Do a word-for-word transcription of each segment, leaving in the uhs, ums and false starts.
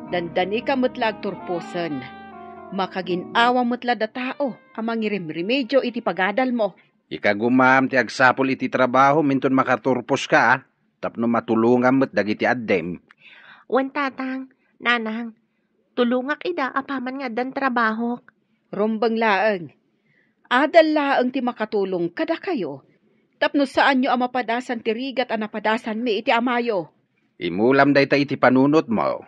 Dandanika met la agturposen. Makagin-awa met la da tao a mangirimremedio iti pagadalmo. Ikagumam ti agsapul iti trabahom inton makaturposka, a, tapno matulongam met dagiti addim. Wen, Tatang, Nanang, tulongak ida apaman nga addan trabahok. Rumbeng laeng. Adal laeng ti makatulong kadakayo, tapno saanyo a mapadasan ti rigat a napadasanmi iti amayo. Imulam dayta iti panunotmo.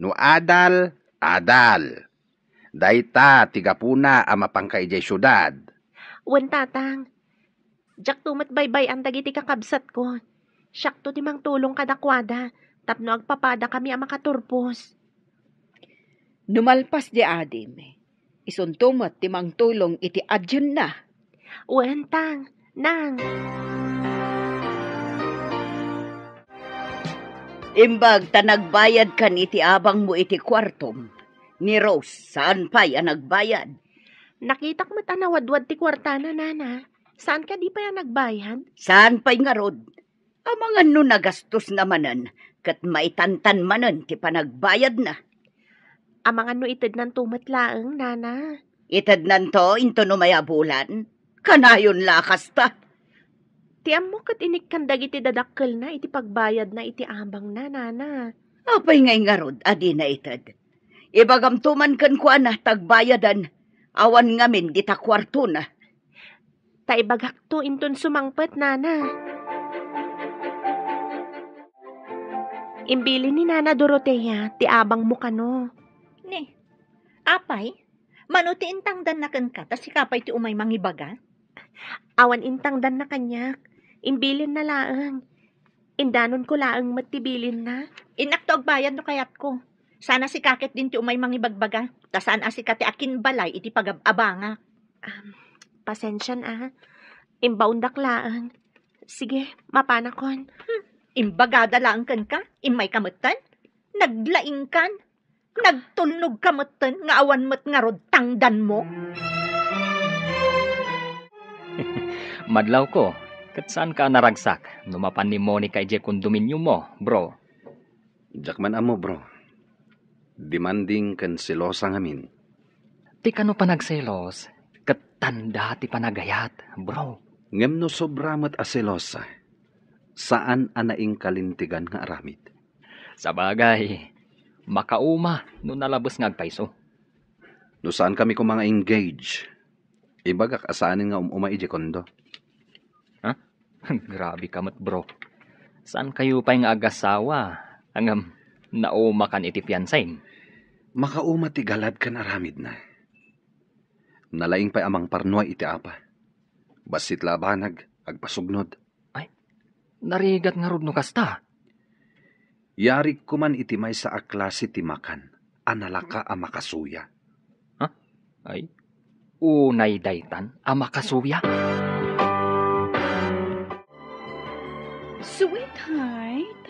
No adal, adal. Dayta ti gapuna a mapanka idiay siudad. Wen, Tatang. Diakto met baybay-an dagiti kakabsatko. Siakto ti mangtulong kadakuada tapno agpapadakami a makaturpos. No malpas di adim, isunto met ti mangtulong iti adienna. Wen, Tang, Nang. Imbag ta nagbayadkan iti abangmo iti kuartom. Ni Rose, saan pay a nagbayad? Nakitak met a nawadwad ti kuartana, Nana. Saan kadi pay a nagbayad? Saan pay ngarud? Amangan no nagastos na manen, ket maitantan manen ti panagbayadna. Amangan no itednanto met laeng, Nana. Itednanto inton umay a bulan? Kanayon la a kasta. Ti ammo ket inikkan dagiti dadakkelna iti pagbayadna iti abangna, Nana. Apay ngay ngarud a dina ited? Ibagamto man kenkuana ta agbayadan, awan ngamin dita kuartona. Ta ibagakto inton sumangpet, Nana. Imbilin ni Nana Dorotea ti abangmo kano. Ni, apay, mano ti intangdanna kenka, ta sika pay ti umay mangibaga? Awan intangdanna kaniak. Imbilinna laeng. Indanonko laeng met ti bilinna. Innakto agbayad no kayatko. Sana sika ketdin ti umay mangibagbaga, ta saan a sika ti akinbalay iti pagab-abangak. Um, pasensian, a. Imbaondak laeng. Sige, mapanakon. Hmm, imbagada laeng kenka, immayka metten? Naglaingkan? Nagtulnogka metten nga awan met ngarud tangdanmo? Madlawko, ket saanka a naragsak no mapan ni Monica idiay kondominiummo, bro? Diak man ammo, bro. Demanding ken selosa ngamin. Ti kano panagselos, ket tanda ti panagayat, bro. Ngem no sobra met a selosa, saan a naingkalintegan nga aramid. Sabagay, makauma no nalabes nga agpayso. No saankami koma nga engage, ibagak a saanen nga um-umay idiay kondo. Ha? Grabe ka met, bro. Saankayo pay nga agasawa, ngem naumakan iti fiansaem? Makauma ti galad ken aramidna. Nalaing pay a mangparnuay iti apa. Bassit la a banag, agpasugnod. Ay, narigat ngarud no kasta. Yarik koman iti maysa a klase ti makan a nalaka a makasuya. Ha? Ay, unay daytan a makasuya? Sweetheart,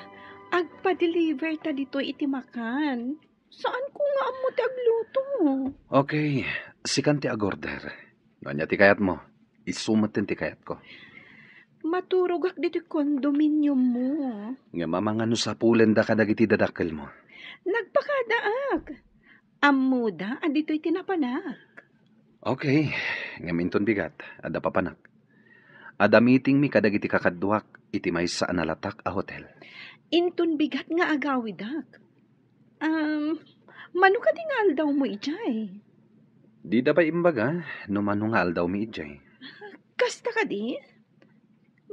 agpa-deliver ta ditoy iti makan. Saanko nga ammo ti agluto. Okay, sikan ti agorder. No ania ti kayatmo, isu metten ti kayatko. Maturogak ditoy kondominiummo. Ngem amangan no sapulenda kadagiti dadakkelmo. Nagpakadaak. Ammoda a ditoy ti napanak. Okay, ngem inton bigat, adda papanak. Adda meetingmi kadagiti kakaduak iti maysa a nalatak a hotel. Inton bigat nga agawidak. Um, mano kadi nga aldawmo idiay? Dida pay imbaga no mano nga aldawmi idiay. Kasta kadi?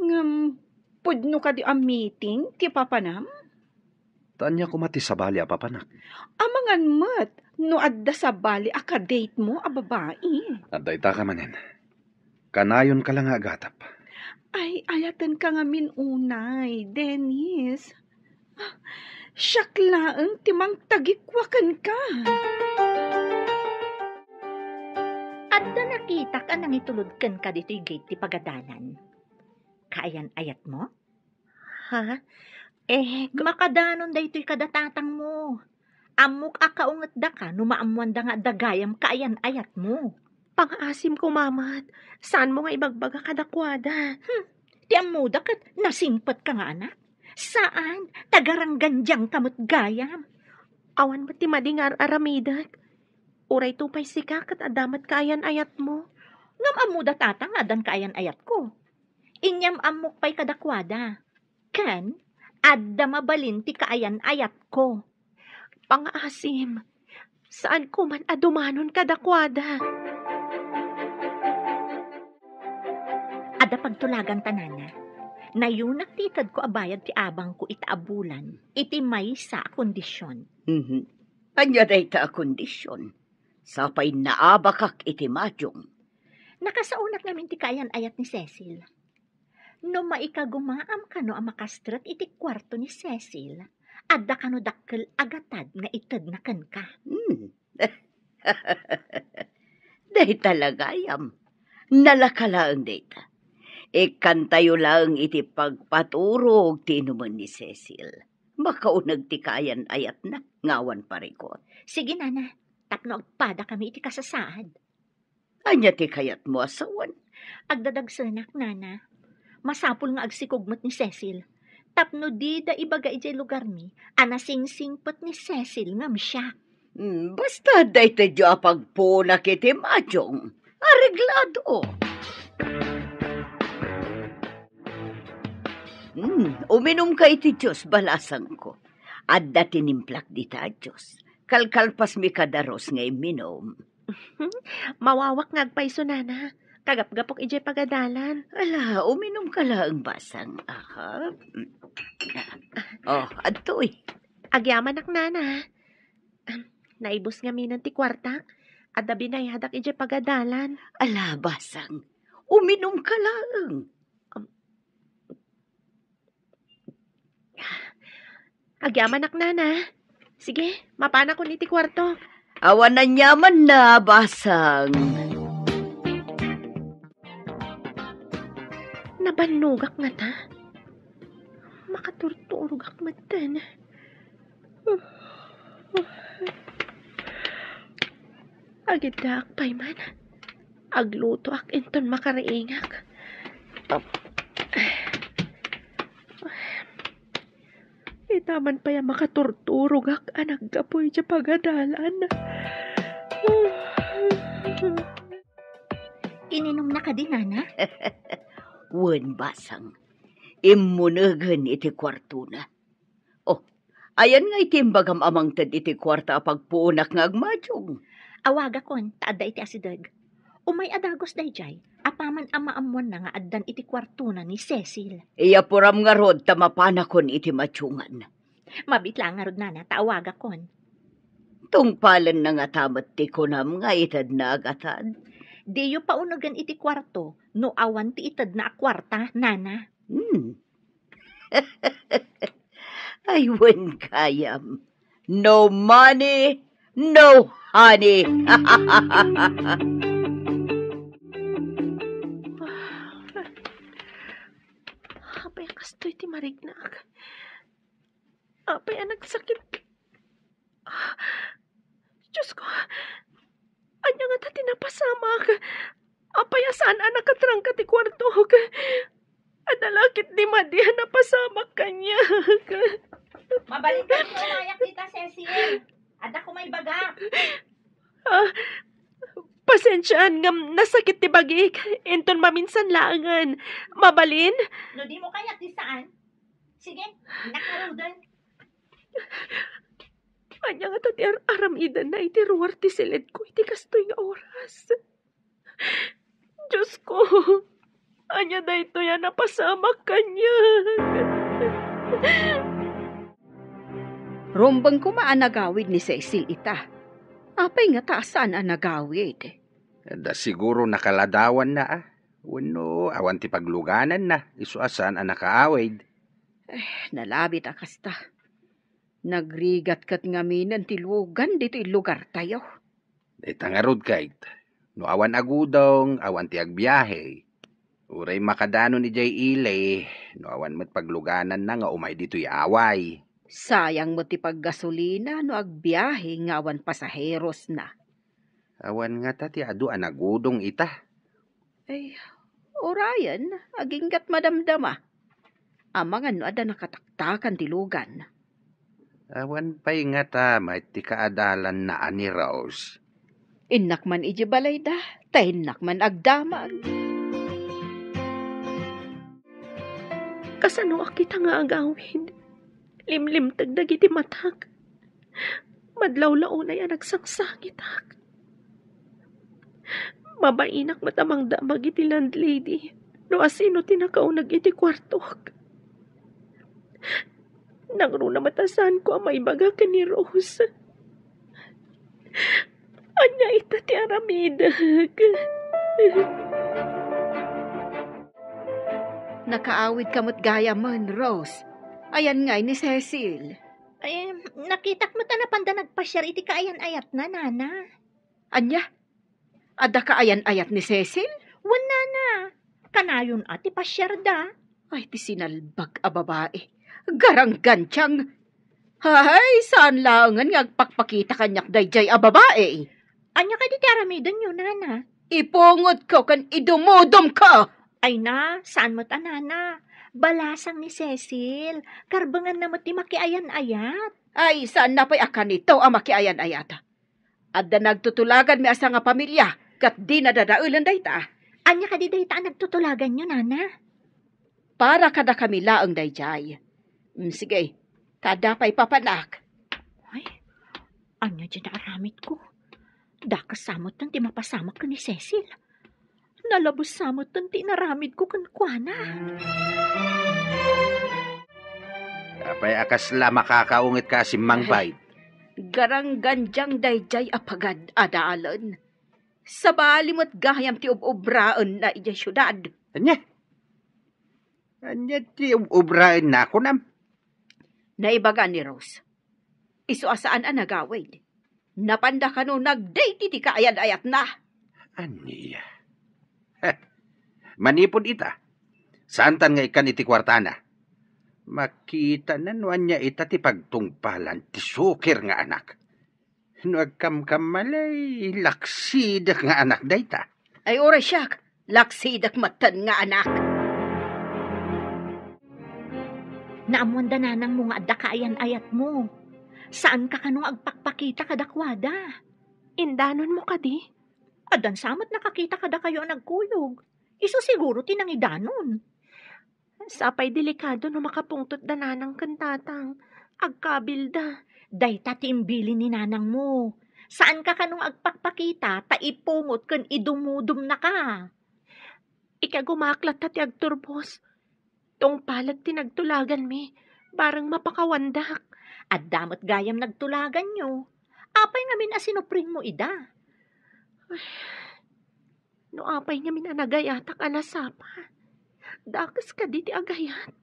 Ngem, pudno kadi a meeting ti papanam? Ta ania koma ti sabali a papanak? Amangan met no adda sabali a kadatemo a babai. Adda ita ka manen. Kanayonka la nga agatep. Ay, ayatenka ngamin unay, Dennis. Siak laeng ti mangtagikua kenka. Adda nakitak a nangitulod kenka ditoy gate ti pagadalan. Kaayan-ayatmo? Ha? Eh, ka- Makadanon daytoy kada tatangmo. Ammok a kaungetdaka no maammoanda nga adda gayam kaayan-ayatmo. Pangaasim ko, Mamat. Saanmo nga ibagbaga kadakuada? Hmm. Ti ammoda ket nasingpetka nga anak. Saan, tagaranggandiangka met gayam. Awan met ti madi nga ar-aramidek. Uray to pay sika ket adda met kaayan-ayatmo. Ngem ammoda, tata, nga addan kaayan-ayatko. Inyam-ammok pay kadakuada. Ken adda mabalin ti kaayan-ayatko. Pangaasim, saanko man a dumanon kadakuada. Adda pagtulaganta, nana. Nayunak ti itedko a bayad ti abangko ita a bulan iti maysa a kondisyon. Mhm. Ania dayta a kondisyon? Sapay naabakak iti madiong. Nakasaonak ngamin ti kaayan-ayat ni Cecil. No maikagumaam kano a makastret iti kuarto ni Cecil, adda kano dakkel a gatad nga itedna kenka. Hmm. Dayta la gayam. Nalaka laeng dayta. Ikkantayo laeng iti pagpaturog ti inumen ni Cecil. Makauneg ti kaayan-ayatna nga awan parikut. Sige, nana, tapno agpadakami iti kasasaad. Ania ti kayatmo a sawen? Agdadagsenak, nana. Masapul nga agsikog met ni Cecil. Tapno dida ibaga idiay lugarmi a nasingsingpet ni Cecil ngem siak. Hmm, basta daytoy a pagpunak iti madiong. Areglado. Hmm, uminumka iti juice, balasangko. Adda tinimplak dita a juice. Kalkalpasmi kadaros nga imminum. Mawawak nga agpayso, nana. Kagapgapok idiay pagadalan. Ala, uminumka laeng, basang. Aha. Oh, adtoy. Agyamanak, nana. Naibus ngamin ti kuartak. Adda binayadak idiay pagadalan. Ala, basang. Uminumka laeng. Agyamanak, nana. Sige, mapanakon iti kuarto. Awan aniamanna, basang. Nabannogak ngata. Makaturturogak metten. Agiddaak pay man. Aglutoak inton makariingak. Ita man pay a makaturturogak a naggapu iti pagadalan. Ininumna kadi, nana? Wen, basang. Immunegen iti kuartona. Oh, ayan nga iti imbagam a mangted iti kuarta a pagpuonak nga agmadiong? Awagakon, ta adda iti asideg. Umay a dagus daydiay, apaman a maammoanna nga addan iti kuartona ni Cecil. Iyapuram ngarud ta mapanakon iti madiongan. Mabit laeng ngarud, nana, ta awagakon. Tungpalenna ngata met ti kunam nga itedna a gatad? Diyo paunegen iti kuarto no awan ti itedna a kuarta, nana. Hmm. Ay, wen gayam. No money, no honey. Apay a kastoy ti mariknak? Apay a nagsakit? Ah, Diyos ko, ania ngata ti napasamak? Apay a saan a nakatrangka ti kuartok? Adda la ketdi madi a napasamak kaniak. Mabalin ka, nayak dita, Cecil. Adda ko maibagak. Ah, pasensiaan ngem nasakit ti bagik. Inton maminsan laengen. Mabalin? No dimo kayat, di saan? Sige, nakaruden. Ania ngata ti ar-aramidenna iti ruar ti siled ko iti kastoy nga oras? Diyos ko, ania daytoy a napasamak kaniak? Rumbeng koma a nagawid ni Cecil ita. Apay ngata a saan a nagawid? Adda siguro nakaladawanna, a. Wenno awan ti paglugananna, isu a saan a nakaawid. Eh, nalabit a kasta. Nagrigat ket ngaminen ti lugan ditoy lugartayo. Dayta ngarud, Kate, no awan agudong, awan ti agbiahe. Uray makadanon idiay ili, no awan met paglugananna nga umay ditoy away. Sayang met ti paggasolina no agbiahe nga awan pasaherosna. Awan ngata ti adu a nagudong ita. Ay, urayen, aginggat madamdama. Amangan no adda nakataktakan ti lugan. Awan pay ngata met ti kaadalanna a ni Rose. Innak man idiay balayda, ta innak man agdamag. Kasanoak ita nga agawid? Limlimteg dagiti matak. Madlawlaw unay a nagsangsangitak. Mabainak met a mangdamag iti landlady no asino ti nakauneg iti kuartok. Nangruna met a saanko a maibaga ken ni Rose. Ania ita ti aramidek? Nakaawidka met gayamen, Rose. Ayan ngay ni Cecil? Ay, nakitak met a napanda nagpasiar iti kaayan-ayatna, Nana. Ania? Adda kaayan-ayat ni Cecil? Wen, Nana. Kanayon a ti pasiarda. Ay, ti sinalbag a babai. Garanggantiang. Hay, saan laengen nga agpakpakita kaniak daydiay a babai? Ania kadi ti aramidenyo, Nana? Ipungotko ken idumudumko. Ay na, saan met a, Nana. Balasang ni Cecil. Karbenganna met ti makiayan-ayat. Ay, saanna pay a kanito a makiayan-ayat? Adda nagtutulaganmi a sangapamilia, ket dina dadaelen dayta. Ania kadi dayta a nagtutulaganyo, Nana? Para kadakami laeng daydiay. Mm, sige, ta adda pay papanak. Ay, ania diay naaramidko? Dakes sa metten ti mapasamak ken ni Cecil. Nalabes sa metten ti inaramidko kenkuana. Apay a kasla makakaunget ka a simmangpay? Garanggandiang daydiay a pagad-adalan. Sabali met gayam ti ub-ubraenna idiay siudad. Ania? Ania ti ub-ubraenna, kunam? Naibaga ni Rose. Isu a saan a nagawid. Napanda kano nag-date iti kaayan-ayatna. Ania? Heh, manipud ita, saantan nga ikkan iti kuartana. Makitana no ania ita ti pagtungpalan ti sukir nga anak. No agkamkammalay, laksidek nga anak dayta. Ay, uray siak, laksidek metten nga anak. Naammoanda nanangmo nga adda kaayan-ayatmo. Saanka kano nga agpakpakita kadakuada. Indanonmo kadi? Addan sa met nakakita kadakayo a nagkuyog. Isu siguro ti nangidanon. Sapay delikado no makapungtotda nanang ken tatang. Agkabilda. Dayta ti imbilin ni nanangmo. Saanka kano nga agpakpakita ta ipungot ken idumudumnaka. Ikagumaak latta ti agturbos. Tungpalek ti nagtulaganmi, bareng mapakawandak. Adda met gayam nagtulaganyo. Apay ngamin a sinupringmo ida? Ay, no apay ngamin a nagayatak a nasapa. Dakes kadi ti agayat?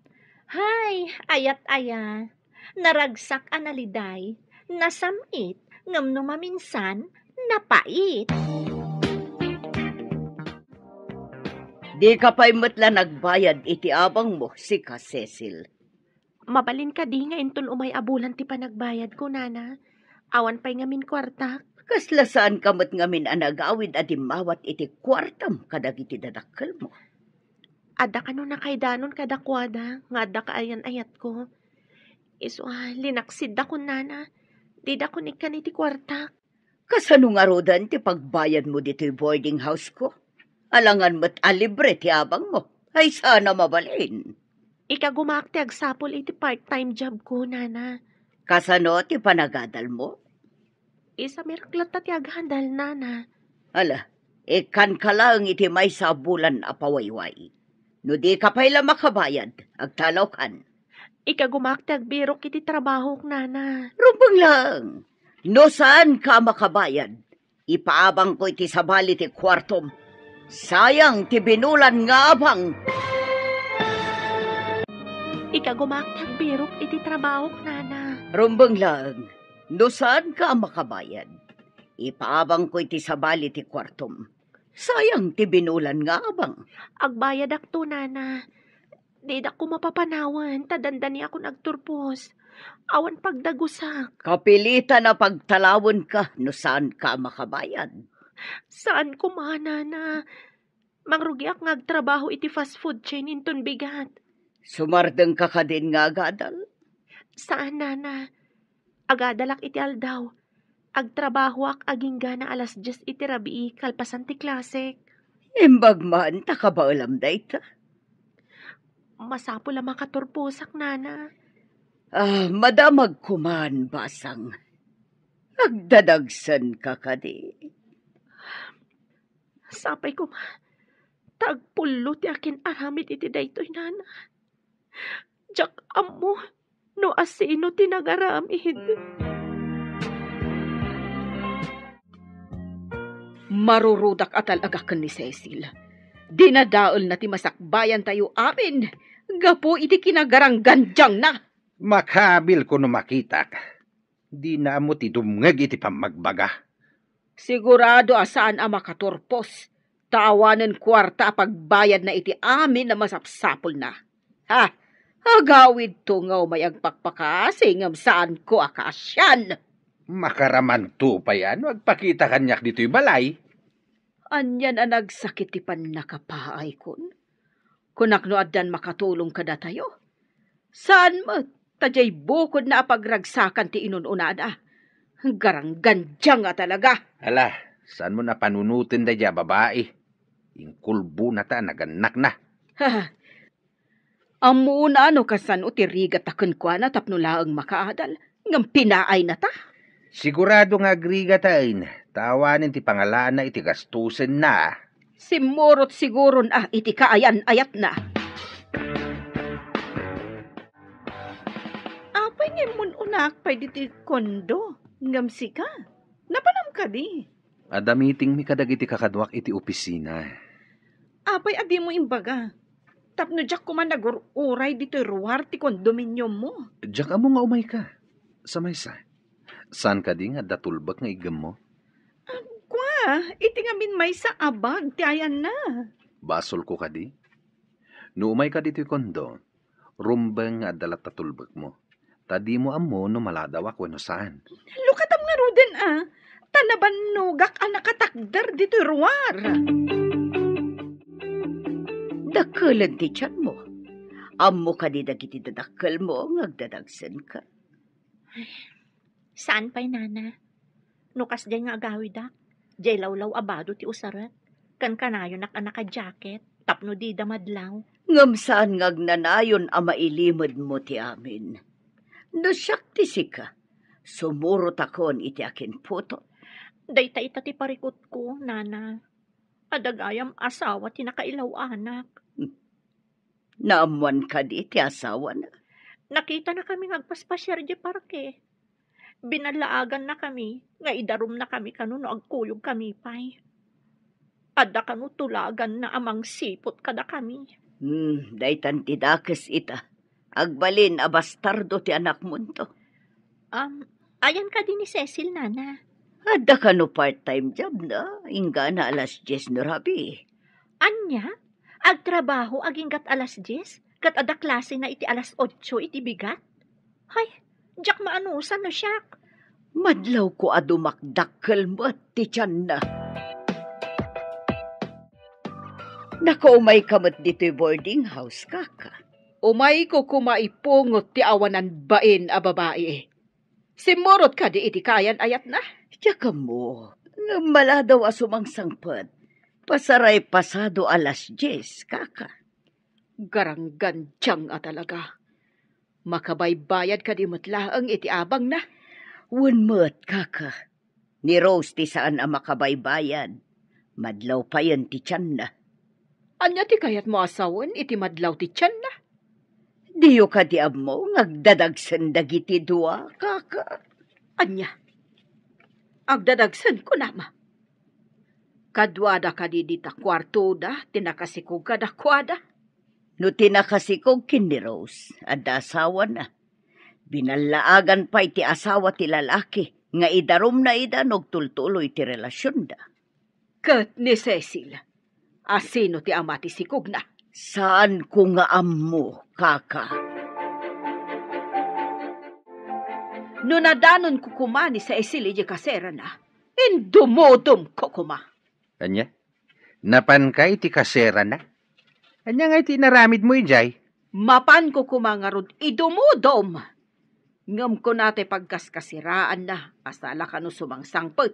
Hay, ayat aya. Naragsak a naliday, nasam-it, ngem no maminsan, napait. Dika pay met la nagbayad iti abangmo, sika, Cecil. Mabalin kadi nga inton umay a bulan ti panagbayadko, Nana? Awan pay ngamin kuartak. Kasla saanka met ngamin a nagawid a dimmawat iti kuartam kadagiti dadakkelmo? Adda kano nakaidanon kadakuada nga adda kaayan-ayatko. Isu a, linaksiddakon, Nana. Didakon ikkan iti kuartak. Kasano ngaruden ti pagbayadmo ditoy boarding house-ko? Alangan met a libre ti abangmo. Ay, saan a mabalin. Ikagumaak ti agsapul iti part-time job ko, Nana. Kasano ti panagadalmo? Isamirak latta ti aghandal, Nana. Ala, ikkanka laeng iti maysa a bulan a pawayway. No dika pay la makabayad, agtalawkan. Ikagumaak ti agbirok iti trabahok, Nana. Rumbeng laeng. No saanka a makabayad, ipaabangko iti sabali ti kuartom. Sayang ti binulan nga abang. Ikagumaak ti agbirok iti trabahok, Nana. Rumbeng laeng. No saanka a makabayad, ipaabangko iti sabali ti kuartom. Sayang ti binulan nga abang. Agbayadakto, Nana. Didakko mapapanawen ta dandaniakon agturpos. Awan pagdagusak. Kapilitan a pagtalawenka no saanka a makabayad. Saan koma, Nana. Mangrugiak nga agtrabaho iti fast food chain inton bigat. Sumardengka kadin nga agadal? Saan, Nana. Agadalak iti aldaw. Agtrabahoak agingga alas dies iti rabii kalpasan ti klasek. Imbag man ta kabaelam dayta. Masapul a makaturposak, nana. Ah, madamag koman, basang. Agdadagsenka kadi? Sapay koma, ta agpullo ti akin-aramid iti daytoy, nana. Diak ammo no asino ti nagaramid. Marurudak a talaga ken ni Cecil. Dinadaelna ti masakbayantayo amin gapu iti kinagaranggandiangna. Makabilko no makitak. Dina ammo ti dumngeg iti pammagbaga. Sigurado a saan a makaturpos, ta awanen kuarta a pagbayadna iti amin a masapsapulna. Ha? Agawidto nga umay agpakpakasi ngem saanko a kaasian. Makaramanto pay a no agpakita kaniak ditoy balay. Anian a nagsakit ti pannakapaaykon. Kunak no addan makatulong kadatayo. Saan met, ta diay bukodna a pagragsakan ti inun-unana. Garanggandiang a talaga. Ala, saanmo a panunoten daydiay a babai. Inkulbonata a nagannakna. Ha, ammona no kasano ti rigatna kenkuana tapno laeng makaadal, ngem pinaaynata? Sigurado nga agrigataen, ta awanen ti pangalaanna iti gastusenna. Simmurot siguron a iti kaayan-ayatna. Apay nga immun-unak pay ditoy kondo, ngem sika? Napanam kadi? Adda meetingmi kadagiti kakaduak iti opisina. Apay a dimo imbaga? Tapno diak koma nagur-uray ditoy ruar ti kondominiummo. Diak ammo nga umayka. Sa maysa, saan kadi nga adda tulbek nga iggemmo? Kua, iti ngamin maysa a bag ti ayanna. Basolko kadi? No umayka ditoy kondo, rumbeng nga adda latta tulbekmo. Ta dimo ammo no maladawak wenno saan. Lukatam ngaruden a, ta nabannogak a nakatakder ditoy ruar. Dakkelen ti tianmo. Ammo kadi dagiti dadakkelmo nga agdadagsenka? Saan pay, nana. No kasdiay nga agawidak, diay lawlaw a bado ti usarek, ken kanayonak a naka-jacket tapno dida madlaw. Ngem saan nga agnanayon a mailimedmo ti amin. No siak ti sika, sumurotakon iti akinputon. Dayta ita ti parikutko, nana. Adda gayam asawa ti nakailaw-anak. Naammoan kadi ti asawana? Nakitanakami nga agpaspasiar idiay parke. Binallaagannakami nga idarumnakami kano no agkuyogkami pay. Adda kano tulaganna a mangsiput kadakami. Hmm, daytan ti dakes ita. Agbalin a bastardo ti anakmonto. Um, ayan kadi ni Cecil, nana? Adda kano part-time job na, inggana alas dies no rabii. Ania? Agtrabaho aginggat alas dies, ket adda klasena iti alas otso iti bigat? Hay, diak maanusan no siak. Madlawko a dumakdakkel met ti tianna. Nakaumayka met ditoy boarding house, kaka. Umayko koma ipungot ti awanan bain a babai. Simmurot kadi iti kaayan-ayatna? Diak ammo, ngem maladaw a sumangsangpet. Pasaray pasado alas dies, kaka. Garanggandiang a talaga. Makabaybayad kadi met laeng iti abangna? Wen met, kaka. Ni Rose ti saan a makabaybayad. Madlaw payen ti tianna. Ania ti kayatmo a sawen iti madlaw ti tianna? Diyo kadi ammo nga agdadagsen dagiti dua, kaka? Ania? Agdadagsen, kunam? Kaduada kadi dita kuartoda ti nakasikog kadakuada? No ti nakasikog ken ni Rose, adda asawana. Binallaagan pay ti asawa ti lalaki nga idarumna ida no agtultuloy ti relasionda. Ket ni Cecil, asino ti ama ti sikogna? Saanko nga ammo, kaka. No nadanonko koma ni Cecil idiay kaserana, indumudomko koma. Ania? Napanka iti kaserana? Ania ngay ti inaramidmo idiay? Mapanko koma ngarud idumudom. Ngem kuna ti pagkaskasiraanna a sala kano sumangsangpet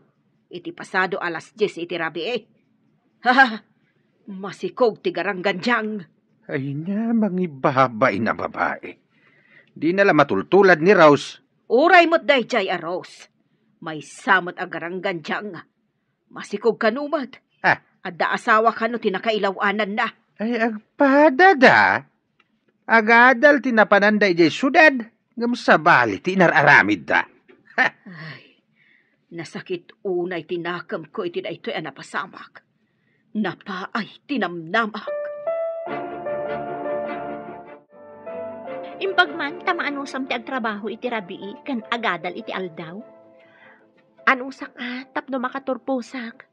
iti pasado alas dies iti rabii. Ha! Masikog ti garanggandiang. Ay na, mangibabain a babae. Dina la matultulad ni Rose. Uray met daydiay a Rose. Maysa met a garanggandiang. Masikog kano met. Ah. Adda asawa kano ti nakailaw-ananna. Ay, agpadada. Agadal ti napananda idiay siudad, ngem sabali ti inar-aramidda. Ha! Ay, nasakit unay ti nakemko iti daytoy a napasamak. Napaay ti namnamak. Imbag man ta maanusam ti agtrabaho iti rabii ken agadal iti aldaw. Anusak a tapno makaturposak.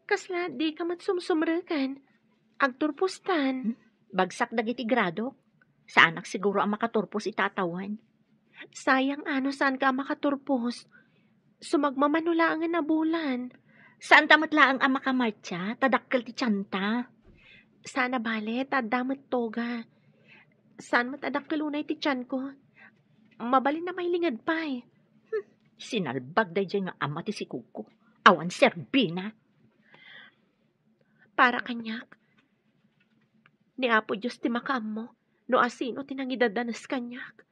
Kasla dika met sumsumreken. Agturpostan. Hmm? Bagsak dagiti gradok. Saanak siguro a makaturpos ita a tawen. Sayang a no saanka a makaturpos. Sumagmamano laengen a bulan. Saanta met laeng a makamartsa, ta dakkel ti tianta. Saan a bale, ta adda met toga. Saan met a dakkel unay ti tianko. Mabalin a mailinged pay. Hmm, sinalbag daydiay nga ama ti sikogko. Awan serbina. Para kaniak, ni Apo Dios ti makaammo no asino ti nangidadanes kaniak.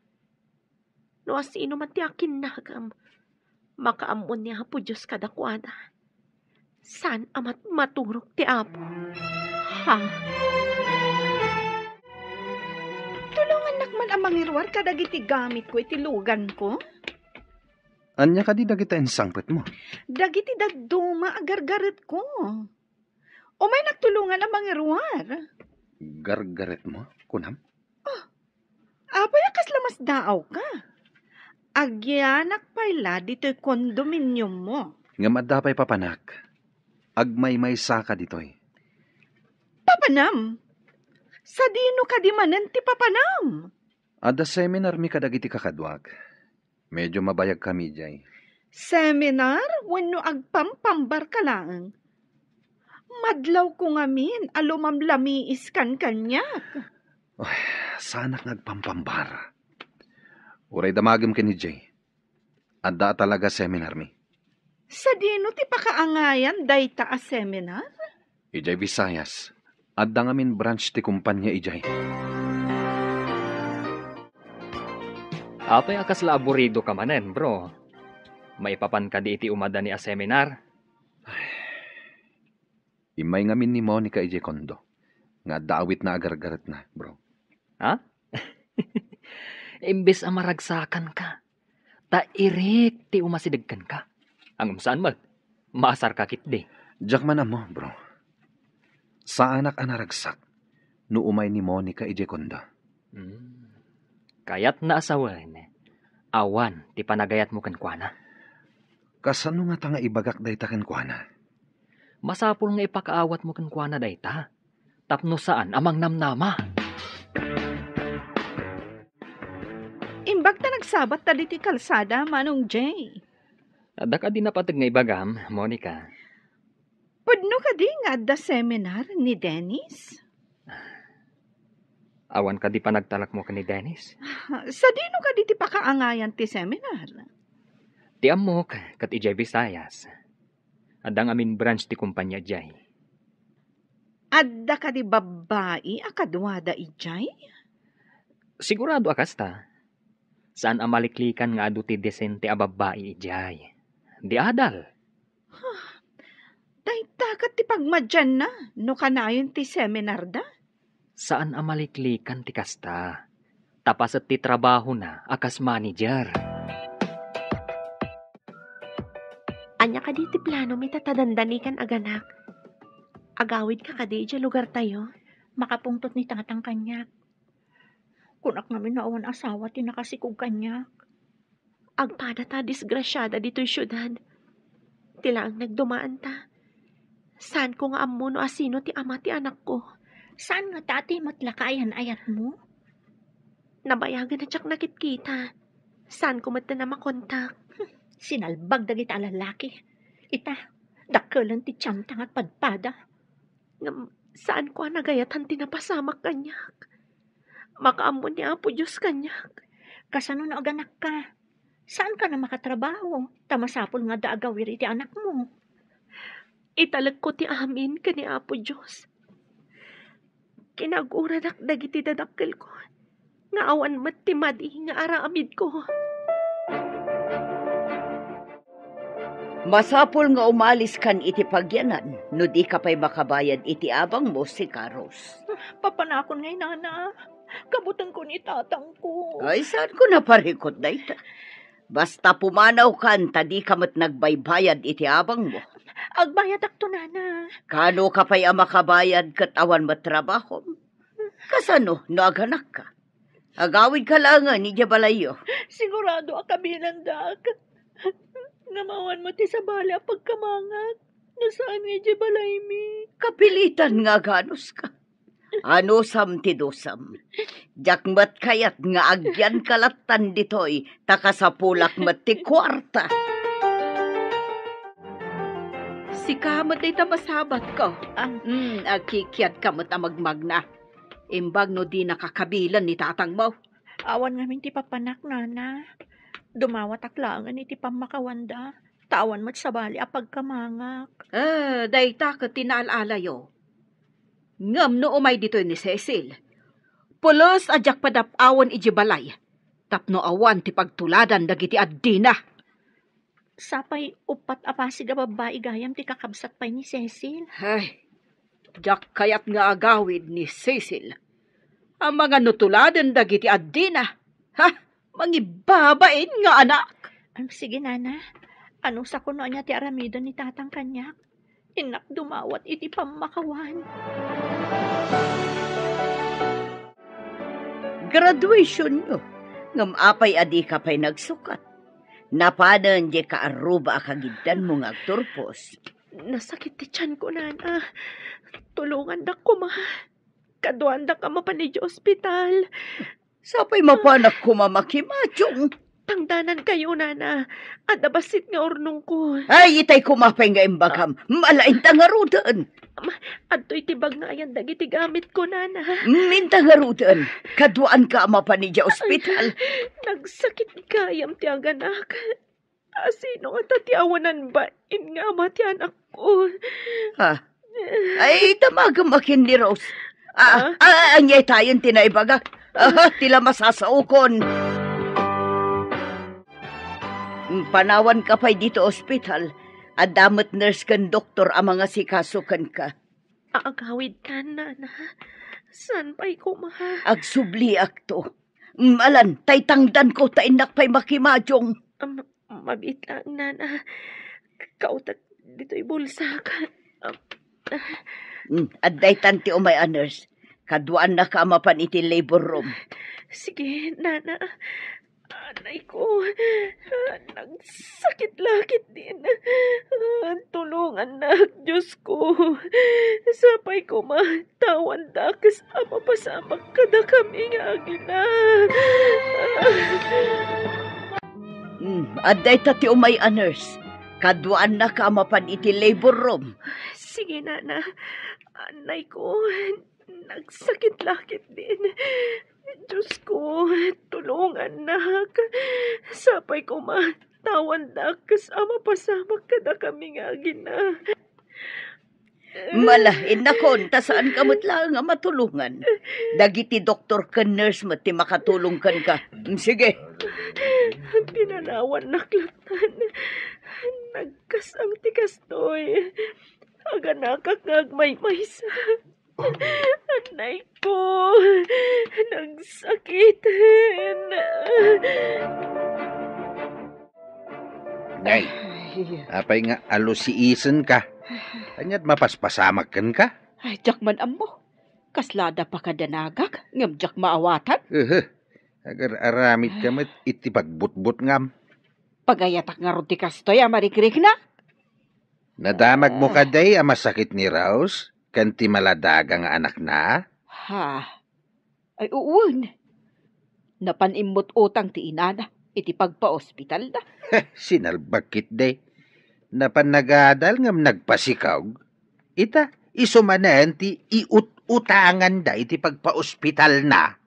No asino man ti akinnagem, makaammo ni Apo Dios kadakuada. Saan a mat-, maturog ti Apo. Ha? Tulongannak man a mangiruar kadagiti gamitko iti luganko. Ania kadi dagita insangpetmo? Dagiti dadduma a gargaretko. Umaynak tulongan a mangiruar. Gargaretmo, kunam? Oh, apay a kasla masdaawka? Agyanak pay la ditoy kondominiummo. Ngem adda pay papanak. Agmaymaysaka ditoy. Papanam? Sadino kadi manen ti papanam? Adda seminarmi kadagiti kakaduak. Medyo mabayagkami idiay. Seminar wenno agpampambarka laeng? Madlawko ngamin a lumamlamiiskan kaniak. Ay, saanak nga agpampambar. Uray damagem ken idiay. Adda a talaga seminarmi. Sadino ti pakaangayan dayta a seminar? Idiay Visayas, adda ngamin branch ti kumpania idiay. Apay a kasla aburidoka manen, bro? Maipapan kadi iti umadani a seminar? Immay ngamin ni Monica idiay kondo nga adda awitna a gargaretna, bro. Ha? Imbes a maragsakanka, ta irik ti umasideg kenka. Ngem saan met, maasarka ketdi. Diak man ammo, bro. Saanak a naragsak no umay ni Monica idiay kondo. Hmm. Kayatna a sawen, awan ti panagayatmo kenkuana. Kasano ngata nga ibagak dayta kenkuana? Masapul nga ipakaawatmo kenkuana dayta, tapno saan a mangnamnama. Imbag ta nagsabatta ditoy kalsada, Manong Jay. Adda kadi napateg nga ibagam, Monica? Pudno kadi nga adda seminar ni Dennis? Awan kadi panagtalekmo ken ni Dennis? Sadino kadi ti pakaangayan ti seminar? Ti ammok, ket idiay Visayas. Adda ngamin branch ti kumpania idiay. Adda kadi babbai a kaduada idiay? Sigurado a kasta. Saan a maliklikan nga adu ti disente a babbai idiay. Di adal. Huh. Dayta ket ti pagmadianna no kanayon ti seminarda? Saan a maliklikan ti kasta. Ta paset ti trabahona a kas manager. Ania kadi ti planomi ta dandani kan aganak? Agawidka kadi idiay lugartayo? Makapungtot ni tatang kaniak. Kunak ngamin no awan asawa ti nakasikog kaniak. Agpada ta disgrasiada ditoy siudad. Ti laeng nagdumaan ta. Saanko nga ammo no asino ti ama ti anakko. Saan ngata ti met la kaayan-ayatmo? Nabayagen a diak nakitkita. Saanko met a makontak. Sinalbag dagita a lalaki. Ita, dakkelen ti tianta nga agpadpada. Ngem saanko a nagayatan ti napasamak kaniak. Makaammo ni Apo Dios kaniak. Kasano no aganakka? Saanka a makatrabaho, ta masapul nga adda agawir iti anakmo. Italekko ti amin ken ni Apo Dios. Kinaguradak dagiti dadakkelko, nga awan met ti madi nga aramidko. Masapul nga umaliskan iti pagyanan no dika pay makabayad iti abangmo, sika, Rose. Papanakon ngay, nana. Kabutenko ni tatangko. Ay, saanko a parikut dayta. Basta pumanawkan ta dika met nagbaybayad iti abangmo. Agbayadakto, nana. Kanoka pay a makabayad ket awan met trabahom? Kasano no aganakka? Agawidka laengen idiay balayyo. Sigurado a kabilandak. Ngem awan met ti sabali a pagkamangak no saan nga idiay balaymi. Kapilitan nga aganuska. Anusam ti dusam. Diak met kayat nga agyanka lattan ditoy, ta kasapulak met ti kuarta. Sika met dayta masabatko. Ah. Mm, agkikiadka met a magmagna. Imbag no dinaka kabilen ni tatangmo. Awan ngamin ti papanak, nana. Dumawatak laengen iti pammakawanda, ta awan met sabali a pagkamangak. Ah, dayta ket ti naal-alayo. Ngem no umay ditoy ni Cecil, pulos a diak padap-awen idiay balay, tapno awan ti pagtuladan dagiti addina. Sapay uppat a pasig a babbai gayam ti kakabsat pay ni Cecil. Ay, diak kayat nga agawid ni Cecil. Amangan no tuladen dagiti addina. Ha? Mangibabain nga anak. Am, sige, nana. Anusakon no ania ti aramiden ni tatang kaniak. Innak dumawat iti pammakawan. Graduationyo. Ngem apay a dika pay nagsukat? Napanen diay kaarruba a kagiddanmo nga agturpos. Nasakit ti tianko, nana. Tulongandak koma. Kaduandak a mapan idiay ospital. Sapay mapanak koma makimadiong. Tangdanankayo, nana. Adda bassit nga urnongko. Ay, itay koma pay nga imbagam. Mala, inta ngaruden. Adtoy ti bag nga ayan dagiti gamitko, nana. Mm, inta ngaruden. Kaduaanka a mapan idiay ospital. Nagsakit gayam ti aganak. Asino ngata ti awanan bain nga ama ti anakko? Ha? Ay, damagem a ken ni Rose. Ah, ah, ania itayen ti naibaga? Ah, ti la masasaokon. Panawanka pay ditoy ospital. Adda met nurse ken doktor a mangasikaso kenka. Agawidkan, nana. Saan pay koma? Agsubliakto. Malan, tay tangdanko ta innak pay makimadiong. Am, mabiit laeng, nana. Kautek ditoy bulsak. Am, ah. Mm, adda itan ti umay a nurse. Kaduaannaka a mapan iti labor room. Sige, nana. Anay ko, nagsakit la ketdin. Tulongannak, Diosko. Sapay koma ta awan dakes a mapasamak kadakami nga agina. Hmm, adda ita ti umay a nurse. Kaduaannaka a mapan iti labor room. Sige, nana. Anay ko, nagsakit la ketdin. Diosko, tulongannak. Sapay koma ta awan dakes a mapasamak kadakami nga agina. Mala, innakon, ta saanka met laeng a matulongan. Dagiti doktor ken nurse met ti makatulong kenka. Sige. Pinanawannak lattan. Nagkas-ang ti kastoy. Aganakak nga agmaymaysa. Anay ko, nagsakiten. Nay, ay, apay nga alusiisenka? Ania't mapaspasamak kenka? Ay, diak man ammo. Kasla adda pakadanagak, ngem diak maawatan. Ehe, agar-aramidka met iti pagbutbutngam. Pagayatak ngarud ti kastoy a marikrikna? Nadamagmo kadi a masakit ni Rose ken ti maladaga nga anakna? Ha? Ay, uwan. Napan immut utang ti inana iti pagpaospitalna. Sinalbag ketdi. Napan nagadal ngem nagpasikog. Ita, isu manen ti iut-utanganda iti pagpaospitalna.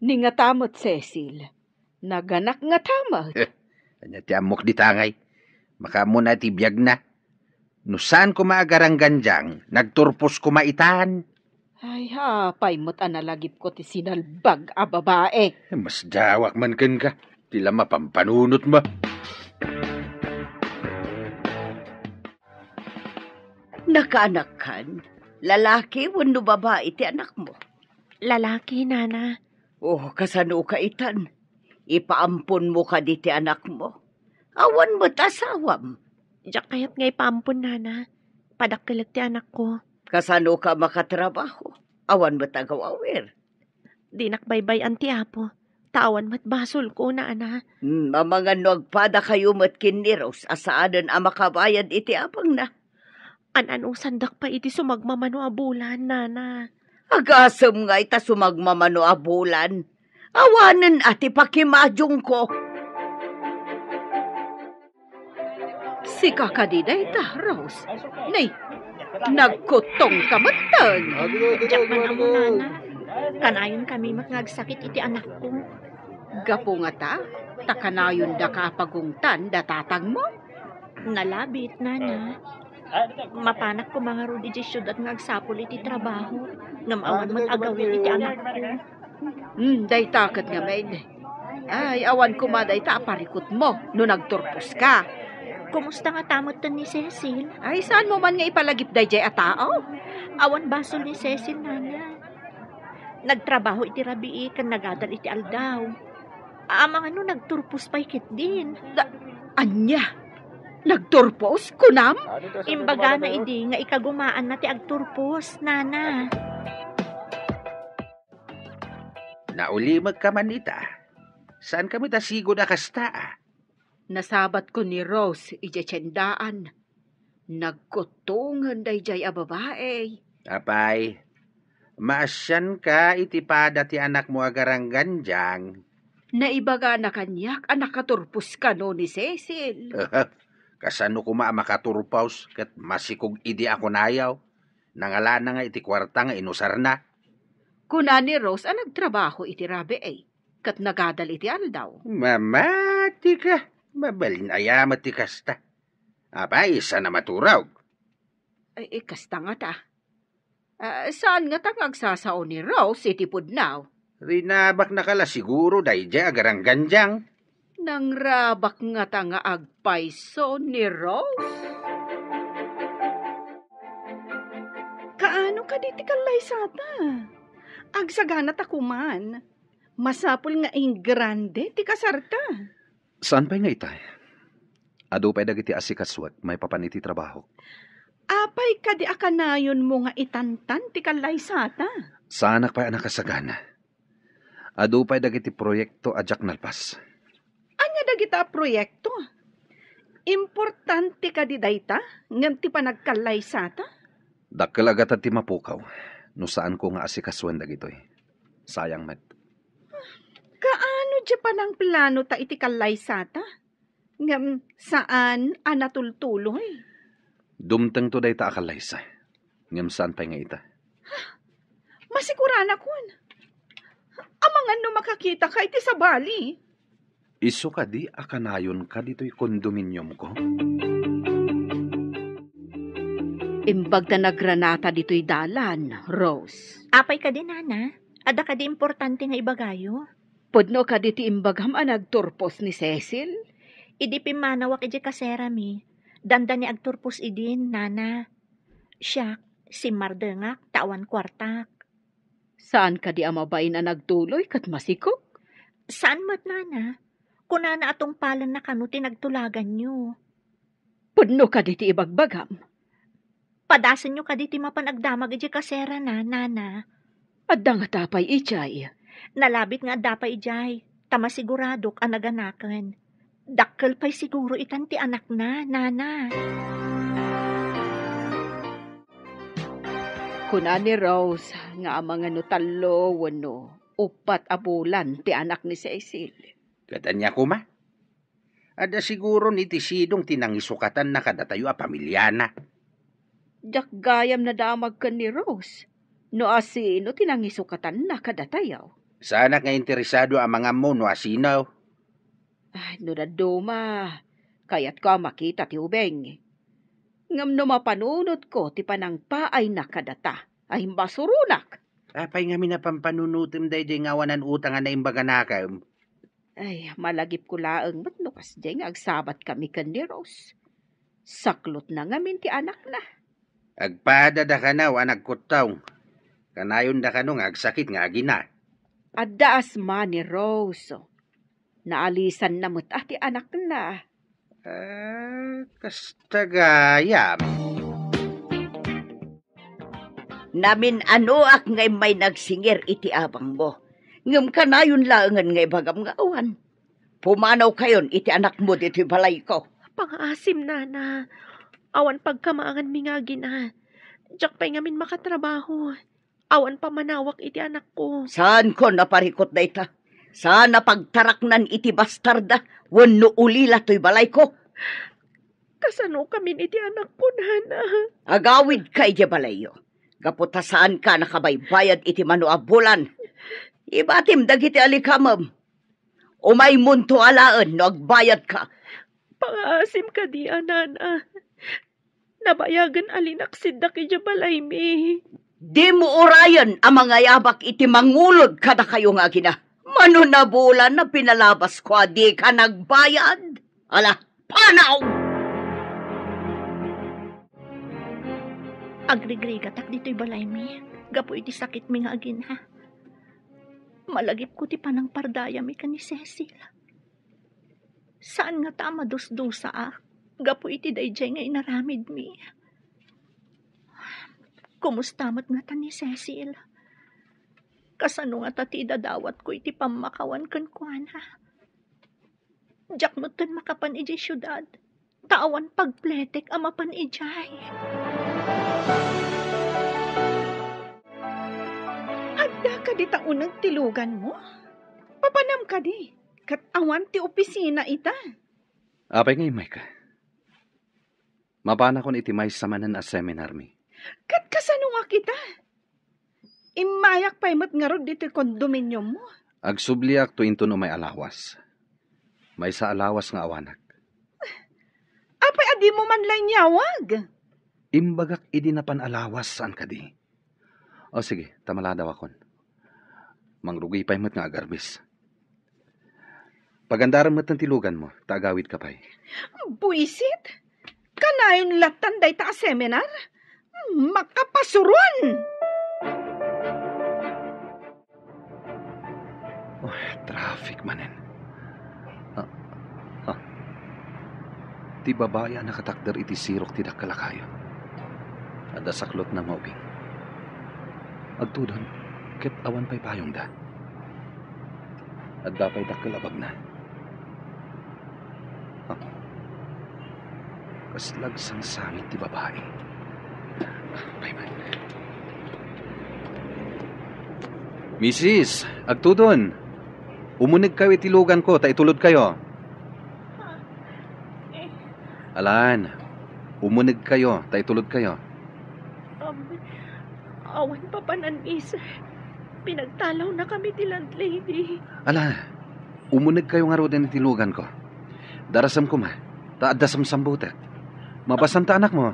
Ni ngata met, Cecil, Naganak ngata met. Ania ti ammok dita ngay? Makaammona ti biagna. No saan koma a garanggandiang, nagturpos koma itan. Ay, apay met a nalagipko ti sinalbag a babae. Masdawak man kenka. Ti la mapampanunotmo. Nakaanakkan, lalaki wenno babae ti anakmo? Lalaki, Nana. Oh, kasano ka itan? Ipaamponmo kadi ti anakmo? Awan met asawam. Diak kayat nga ipaampon, Nana. Padakkelek ti anakko. Kasano ka makatrabaho? Awan met agaw-awir. Dinak baybay-an ti Apo, ta awan met basolko, Nana. Hmm, amangan no agpadakayo met ken ni Rose a saanen a makabayad iti apangna. An-anusandak pay iti sumagmamano a bulan, Nana. Agasem ngay ta sumagmamano a bulan. Awanen a ti pakimadiongko. Sika kadi dayta, Rose. Nay, nagkuttong ka metten. Diak man ammo, Nana. Kanayon kami met nga agsakit iti anakko. Gapu ngata, ta kanayonda ka a pagungtan da tatangmo? Nalabit, Nana. Mapanak koma ngarud idiay siudad nga agsapul iti trabaho, ngem awan met agawid iti anakko. Hmm, dayta ket ngamin. Ay, awan koma dayta a parikutmo no nagturpos ka. Kumusta ngata metten ni Cecil? Ay, saanmo man nga ipalagip daydiay a tao? Awan basol ni Cecil, Nana. Nagtrabaho iti rabii ken nagadal iti aldaw. Amangan no nagturpos pay ketdin. Da-, ania? Nagturpos, kunam? Imbagana idi nga ikagumaanna ti agturpos, Nana. Naulimekka man ita. Saan kami ta sigud a kasta, a? Nasabatko ni Rose idiay tiendaan. Nagkuttongen daydiay a babae. Apay, maasianka iti pada ti anakmo a garanggandiang. Naibagana kaniak a nakaturpos kano ni Cecil. Kasano koma a makaturpos ket masikog idi a kunayo? Nangalana nga iti kuarta nga inusarna. Kuna ni Rose a nagtrabaho iti rabii, ket nagadal iti aldaw. Mamatika, mabalin aya met ti kasta. Apay, saan a maturog? Ay, eh, kasta ngata. Ah, saan ngata nga agsasao ni Rose iti pudno? Rinabaknaka la siguro daydiay a garanggandiang. Nangrabak ngata nga agpayso ni Rose? Kaano kadi ti kallaysata? Agsaganata koman. Masapul nga ingrande ti kasarta. Saan pay nga ita? Adu pay dagiti asikasuek maipapan iti trabahok. Apay kadi a kanayonmo nga itantan ti kallaysata? Saanak pay a nakasagana. Adu pay dagiti proyekto a diak nalpas. Ania dagita a proyekto? Importante kadi dayta ngem ti panagkallaysata? Dakkel a gatad ti mapukaw no saanko nga asikasuen dagitoy. Sayang met. Kaano diay panangplanota iti kallaysata? Ngem saan a natultuloy? Dumtengto dayta a kallaysa, ngem saan pay nga ita. Masiguranakon. Amangan no makakitaka iti sabali. Isu kadi a kanayonka ditoy kondominiumko? Imbag ta nagranata ditoy dalan, Rose. Apay kadi, Nana? Adda kadi importante nga ibagayo? Pudno kadi ti imbagam a nagturpos ni Cecil? Idi pimmanawak idiay kaserami, dandani agturpos idin, Nana. Siak, simmardengak ta awan kuartak. Saan kadi a mabain a nagtuloy ket masikog? Saan met, Nana. Kunana a tungpalenna kano ti nagtulaganyo. Pudno kadi ti ibagbagam? Padasenyo kadi ti mapan agdamag idiay kaserana, Nana. Adda ngata pay idiay? Nalabit nga adda pay idiay, ta masiguradok a naganaken. Dakkel pay siguro itan ti anakna, Nana. Kuna ni Rose nga amangan no tallo wenno uppat a bulan ti anak ni Cecil. Ket ania koma? Adda siguron iti sidong ti nangisukatanna kadatayo a pamiliana. Diak gayam nadamag ken ni Rose no asino ti nangisukatanna kadatayo. Saanak nga interesado a mangammo no asino. Ay, no dadduma, kayatko a makita ti ubing. Ngem no mapanunotko ti panangpaayna kadata, ay, masuronak. Apay ngamin a pampanunotem daydiay nga awanan utang a naimbaganakem? Ay, malagipko laeng met no kasdiay nga agsabatkami ken ni Rose. Saklotna ngamin ti anakna. Agpadada kano a nagkuttong. Kanayonda kano nga agsakit nga agina. Adda asma ni Rose. Naalisanna met a ti anakna. Ah, kasta gayam. Namin-anoak nga immay nagsingir iti abangmo. Ngem kanayon laengen nga ibagam nga awan. Pumanawkayon iti anakmo ditoy balayko. Pangaasim, nana. Awan pagkamaanganmi nga agina. Diak pay ngamin makatrabaho. Awan pammanawak iti anakko. Saanko a parikut dayta. Saan a pagtaraknan iti bastarda wenno ulila toy balayko. Kasanokamin iti anakko, nana? Agawidka idiay balayyo. Gapu ta saanka a nakabaybayad iti mano a bulan. Ibatim dagiti alikamem. Umaymonto alaen no agbayadka. Pangaasim kadi a, nana. Nabayagen a linaksiddak idiay balaymi. Dimo urayen a mangayabak iti mangulod kadakayo nga agina. Mano a bulan a pinalabasko a dika nagbayad? Ala, panaw! Agrigrigatak ditoy balaymi gapu iti sakitmi nga agina. Malagipko ti panangpardayami ken ni Cecil. Saan ngata a madusdusaak gapu iti daydiay nga inaramidmi. Kumusta met ngata ni Cecil? Kasano ngata ti idadawatko iti pammakawan kenkuana? Diak metten makapan idiay siudad, ta awan pagpletek a mapan idiay. Adda kadi ta uneg ti luganmo? Papanam kadi, ket awan ti opisina ita. Apay nga immayka? Mapanakon iti maysa manen a seminarmi. Ket kasano nga kita? Immayak pay met ngarud ditoy kondominiummo. Agsubliak to inton umay a lawas. Maysa a lawas nga awanak. Apay a dimo man la inyawag? Imbagak idi napan a lawas, saan kadi? O sige, ta maladawakon. Mangrugi pay met nga agarbis. Pagandarem metten ti luganmo, ta agawidka pay. Buisit! Kanayon lattan dayta a seminar? Makapasuron! Oh, traffic manen. Ah, ah. Ti babai a nakatakder iti sirok ti dakkel a kayo. Adda saklotna nga ubing. Agtudon, ket awan pay payongda. Adda pay dakkel a bagna. Ah. Kasla agsangsangit ti babai. Payman. Misis, agtudon. Umunegkayo iti luganko ta itulodkayo. Alan, umunegkayo ta itulodkayo. Um, awan papanan, miss. Pinagtalawnakami ti landlady. Ala, umunegkayo ngaruden iti luganko. Darasem koma, ta adda samsambutek. Mabassan ta anakmo.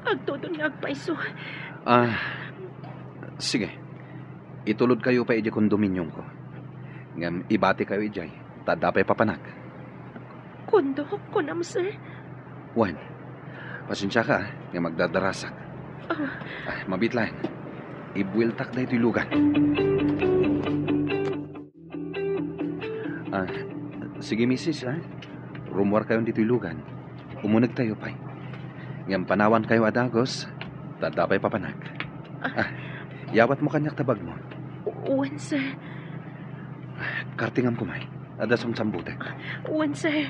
Agtudon nga agpayso. Ah, sige. Itulodkayo pay idiay kondominiumko. Ngem ibatikayo idiay, ta adda pay papanak. Kondok, kunam, sir. Wen, pasensiaka, ah, nga magdadarasak. Ah. Ah, mabiit laeng. Ibueltak daytoy lugan. Ah, sige, misis, ah. Rummuarkayon ditoy lugan. Umunegtayo pay. Ngem panawankayo a dagus, ta adda pay papanak. Ah. Ah, yawatmo kaniak ta bagmo. U-, wen, sir. Kartingam koma. Adda samsambutek. Wen, sir.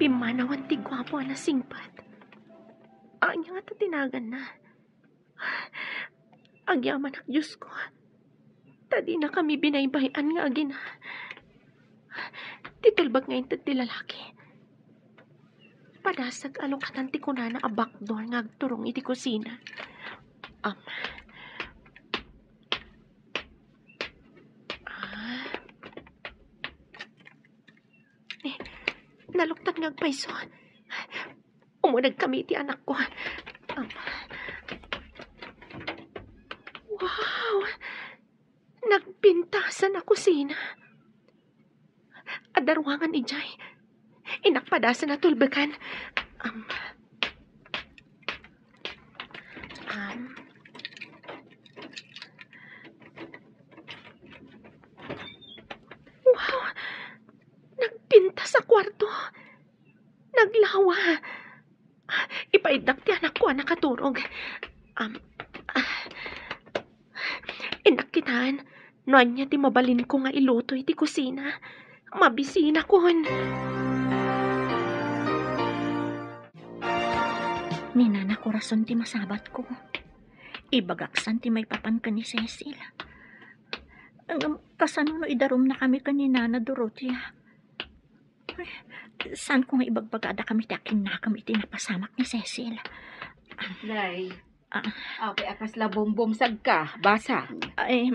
Pimmanawan ti guapo a nasingpet. Ania ngata ti naganna? Agyamanak, Diosko. Ta dinakami binaybay-an nga agina. Ti tulbek nga inted ti lalaki. Padasag a lukatan ti kunana a backdoor nga agturong iti kusina. Am. Ah. Eh, naluktan nga agpayso. Umunegkami iti anakko. Am. Wow! Nagpintasan a kusina. Adda ruangan idiay. Innak padasen a tulbeken. Am. Am. Wow! Nagpintas a kuarto. Naglawa. Ipaiddak ti anakko a nakaturog. Am, ah. Innak kitaan, no ania ti mabalinko nga iluto iti kusina. Mabisinakon. Ni Nana Corazon ti masabatko. Ibagaksan ti maipapan ken ni Cecil. Ngem kasano no idarumnakami ken ni Nana Dorothea? Ay, saanko nga ibagbagada kami ti akinnakam iti napasamak ni Cecil? Nay, Ah. apay a kasla bumbumsagka, basa. Ay,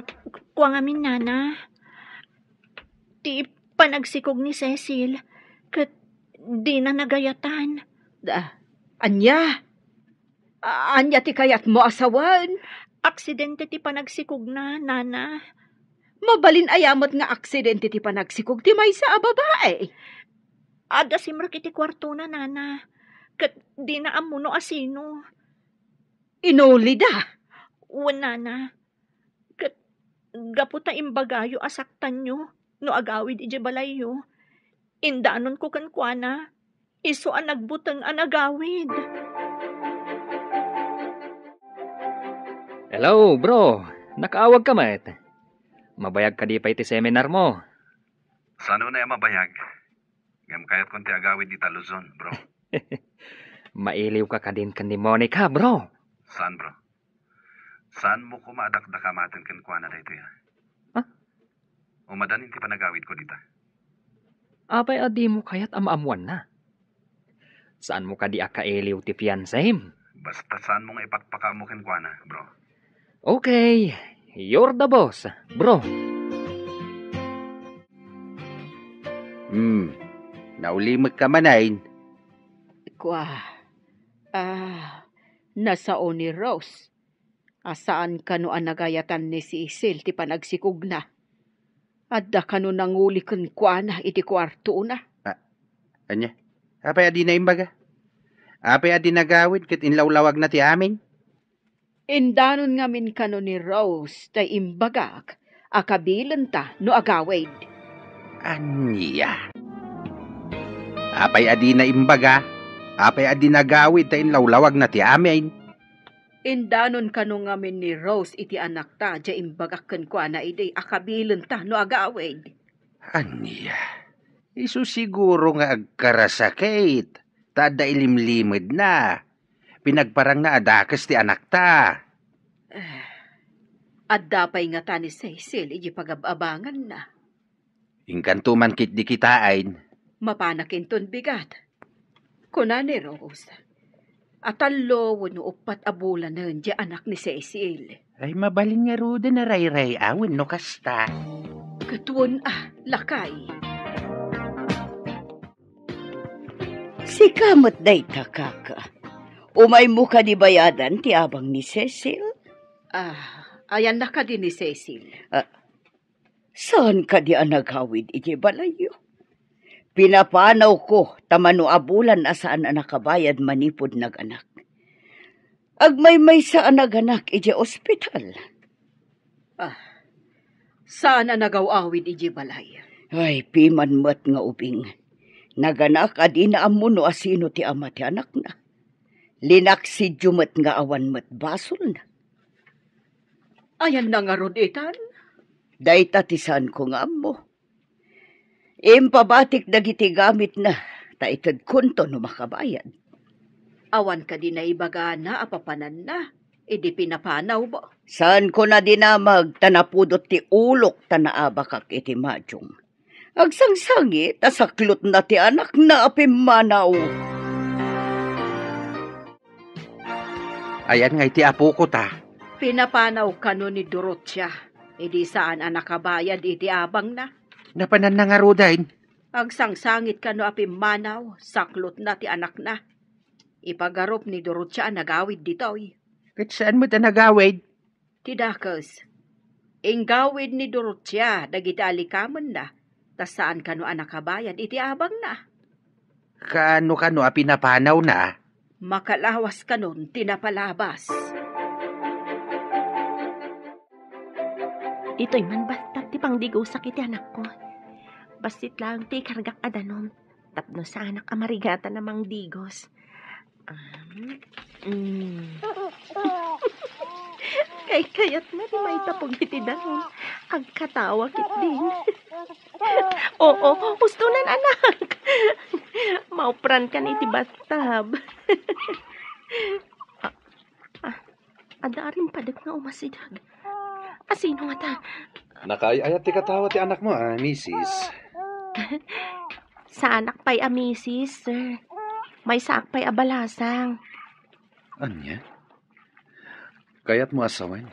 kua ngamin, Nana. Ti panagsikog ni Cecil, ket dina nagayatan. Da, ania? A-, ania ti kayatmo a sawen? Aksidente ti panagsikogna, Nana. Mabalin aya met nga aksidente ti panagsikog ti maysa a babai? Adda simrek iti kuartona, Nana. Ket dina ammo no asino. Inulida? Wen, Nana. Ket gapu ta imbagayo a saktanyo no agawid idiay balayyo, indanonko kenkuana, isu a nagbuteng a nagawid. Hello, bro. Nakaawagka met. Mabayag kadi pay ti seminarmo? Saan unay a mabayag? Ngem kayatkon ti agawid ita Luzon, bro. Mailiwka kadin ken ni Monica, bro. Saan, bro? Saanmo koma a dakdakamaten kenkuana daytoy, a? Ha? Umadanin ti panagawidko dita. Apay a dimo kayat a maammoanna? Saanmo kadi a kailiw ti fiancem? Basta saanmo nga ipakpakaammo kenkuana, bro. Okay, you're the boss, bro. Hmm, naulimekka manen. Kua, ah, nasao ni Rose a saan kano a nagayatan ni Cecil ti panagsikogna. Adda kano nanguli kenkuana iti kuartona. Ah, ania? Apay a dina imbaga? Apay a di nagawid ket inlawlawagna ti amin? Indanon ngamin kano ni Rose tay imbagak a kabilenta no agawid. Ania? Apay a dina imbaga? Apay a di nagawid ta inlawlawagna ti amin? Indanon kano ngamin ni Rose iti anakta, diay imbagak kenkuana idi a kabilenta no agawid. Ania? Isu siguro nga agkarasakit, ta adda ilimlimedna. Pinagparangna a dakes ti anakta. Eh, adda pay ngata ni Cecil iti pagab-abanganna. Inkanto man ketdi kitaen. Mapanak inton bigat. Kuna ni Rose, a tallo wenno uppat a bulanen diay anak ni Cecil. Ay, mabalin ngaruden a rayray-awen no kasta. Ket wen a, lakay. Sika met dayta, kaka. Umaymo kadi bayadan ti abang ni Cecil? Ah, ayanna kadi ni Cecil? Ah, saan kadi a nagawid idiay balayyo? Pinapanawko ta mano a bulan a saan a nakabayad manipud naganak. Agmaymaysa a naganak idiay ospital. Ah, saan a nagaw-awid idiay balay? Ay, piman met nga ubing. Naganak a dina ammo no asino ti ama ti anakna. Linaksidyo met nga awan met basolna. Ayanna ngarud itan? Dayta ti saanko nga ammo. Impabatik dagiti gamitna, ta itedkonto no makabayad. Awan kadi naibagana a papananna idi pinapanawmo? Saanko na dinamag ta napudot ti ulok ta naabakak iti madium. Agsangsangit a saklotna ti anakna a pimmanaw. Ayan nga iti apoko ta. Pinapanaw kano ni Dorotia, idi saan a nakabayad iti abangna. Napananna ngaruden. Agsangsangit kano a pimmanaw, saklotna ti anakna. Ipagarup ni Dorotia a nagawid ditoy. Ket saan met a nagawid? Ti dakes. Inggawid ni Dorotia dagiti alikamenna, ta saan kano a nakabayad iti abangna. Kaano kano a pinapanawna? Makalawas kanon ti napalabas. Ditoy man basta ti pangdigosak iti anakko. Bassit laeng ti ikargak a danum tapno saanak a marigatan a mangdigos. Um, mm. Kaykayatna ti maitapog iti danum. Agkatawa ketdin. Oo, hustonan, anak. Mauprankan iti bathtub. Ah, ah, adda arimpadek nga umasideg. Asino ngata? Nakaay-ayat ti katawa ti anakmo, a misis. Saanak pay a misis, sir. Maysaak pay a balasang. Ania? Kayatmo a sawen?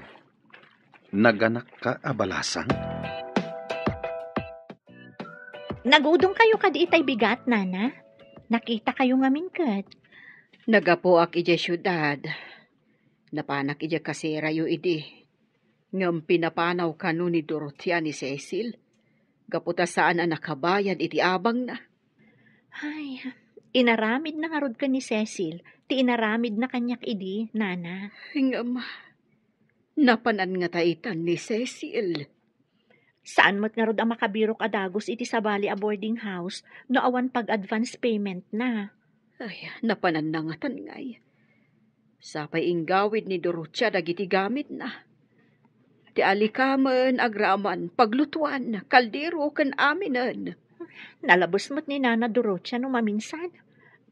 Naganakka a balasang? Nagudongkayo kadi itay bigat, nana? Nakitakayo ngamin ket. Naggapuak idiay siudad. Napanak idiay kaserayo idi. Ngem pinapanaw kano ni Dorothea ni Cecil, gapu ta saan a nakabayad iti abangna. Ay, inaramidna ngarud ken ni Cecil ti inaramidna kaniak idi, nana. Ngem, napanan ngata itan ni Cecil? Saan met ngarud a makabirok a dagus iti sabali a boarding house no awan pag-advance payment na. Ay, napananna ngatan ngay. Sapay inggawid ni Dorothea dagiti gamitna. Ti alikamen, agraman, paglutuan, kaldero, ken aminen. Nalabes met ni Nana Dorothea no maminsan.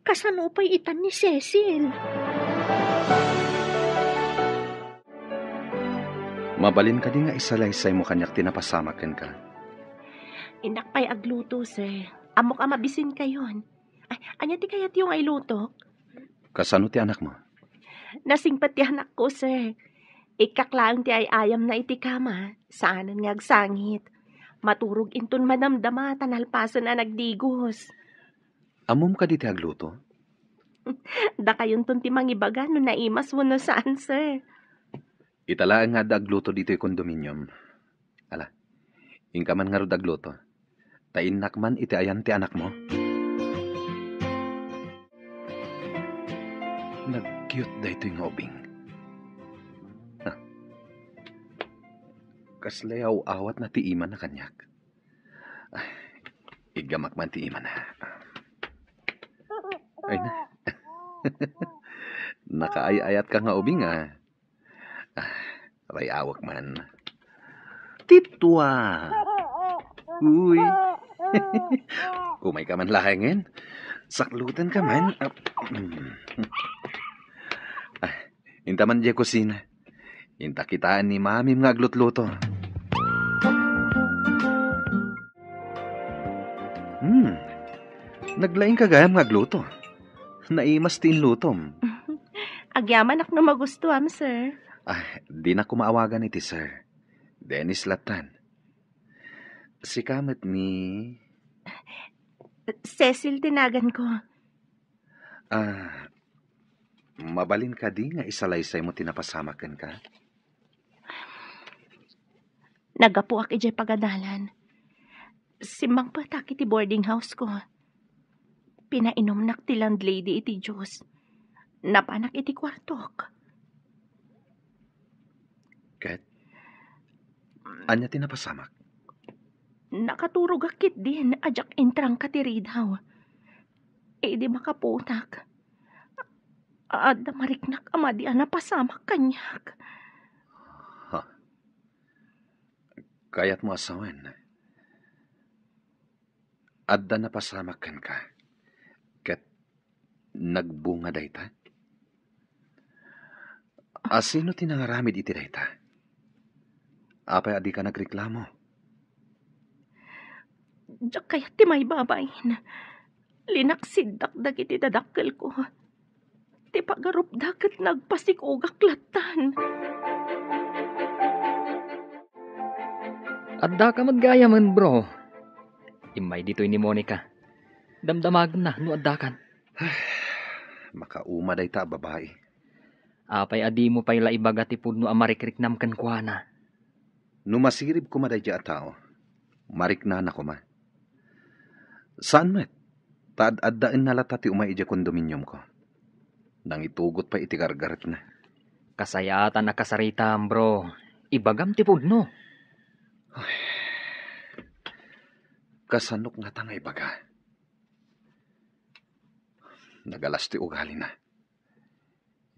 Kasano pay itan ni Cecil? Mabalin kadi nga isalaysaymo kaniak ti napasamak kenka? Innak pay agluto, sir. Ammok a mabisinkayon. Ay, ania ti kayatyo nga ilutok? Kasano ti anakmo? Nasingpet ti anakko, sir. Ikkak laeng ti ay-ayamna iti kama, saanen nga agsangit. Maturog inton madamdama ta nalpasen a nagdigos. Ammom kadi ti agluto? Dakayonton ti mangibaga no naimas wenno saan, sir. Ita laeng nga adda agluto ditoy condominium. Ala, inka man ngarud agluto. Ta innak man iti ayan ti anakmo. Nagyot daytoy nga ubing. Ah. Kasla aw-awatna ti imana kaniak. Ah, iggamak man ti imana. Ay na. Nakaay-ayatka nga ubing, ah. Ah, ray-awek man. Titua! Uy! Umayka man laengen. Saklutenka man. Ah, mm. Ah, inta man diay kusina. Inta kitaen ni Mamim nga aglutluto. Hmm. Naglaingka gayam nga agluto. Naimas ti inlutom. Agyamanak no magustuam, sir. Ah, dinak koma awagan iti sir. Dennis lattan. Sika met ni Cecil ti naganko. Ah, mabalin kadi nga isalaysaymo ti napasamak kenka? Naggapuak idiay pagadalan. Simmangpetak iti boarding house ko. Pinainumnak ti landlady iti juice. Napanak iti kuartok. Ket, ania ti napasamak? Nakaturogak ketdin a diak intrangka ti ridaw. Idi makaputak, adda mariknak a madi a napasamak kaniak. Ha? Kayatmo a sawen? Adda napasamak kenka, ket nagbunga dayta? Asino ti nangaramid iti dayta? Apay a dika nagreklamo? Diak kayat ti maibabain. Linaksiddak dagiti dadakkelko. Ti pagarupda ket nagpasikogak lattan. Addaka met gayamen, bro. Immay ditoy ni Monica. Damdamagenna no addakan. Makauma dayta a babai. Apay a dimo pay la ibaga ti pudno a marikriknam kenkuana? No masirib koma daydiay a tao, mariknana koma. Saan met, ta ad-addaenna latta ti umay idiay kondominiumko. Nangitugot pay iti gargaretna. Kasayaatan a kasaritam, bro. Ibagam ti pudno. Ay. Kasanok ngata nga ibaga? Nagalas ti ugalina.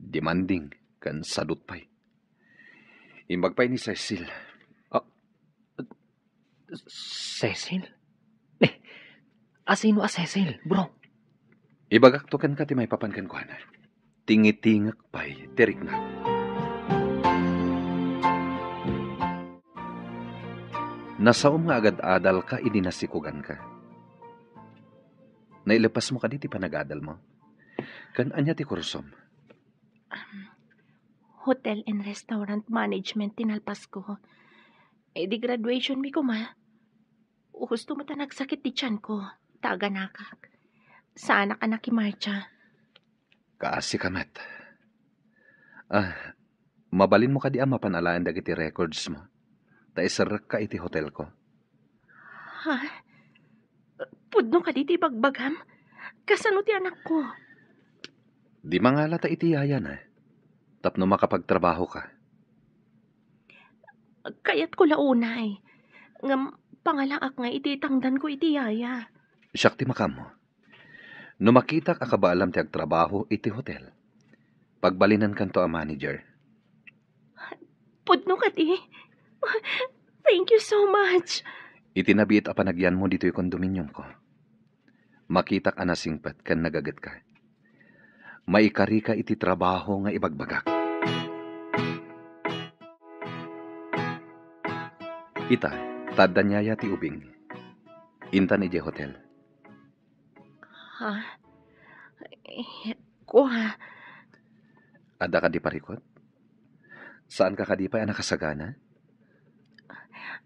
Demanding ken sadut pay. Imbag pay ni Cecil. Ah, Cecil? Eh, asino a Cecil, bro? Ibagakto kenka ti maipapan kenkuana. Tingitingek pay ti riknak. Nasaom nga agad-adalka idi nasikoganka. Nailepasmo kadi ti panagadalmo? Ken ania ti kursom? Um, Hotel and Restaurant Management ti nalpasko. Idi graduationmi koma, husto met a nagsakit ti tianko, ta aganakak. Saanak a nakimartsa. Kaasi ka met. Ah, mabalinmo kadi a mapan alaen dagiti records mo, ta iserrekka iti hotelko? Ha? Pudno kadi ti ibagbagam? Kasano ti anakko? Di mangala ta iti yayana, tapno makapagtrabaho ka. Kayatko la unay. Ngem pangalaak nga iti itangdanko iti yaya. Siak ti makaammo. No makitak a kabaelam ti agtrabaho iti hotel, pagbalinenkanto a manager. Pudno kadi? Thank you so much. Iti nabiit a panagyanmo ditoy kondominiumko, makitak a nasingpet ken nagagetka. Maikarika iti trabaho nga ibagbagak. Ita, ta adda ni yaya ti ubing. Intan idiay hotel. Ha? Eh, kua. Adda kadi parikut? Saanka kadi pay a nakasagana?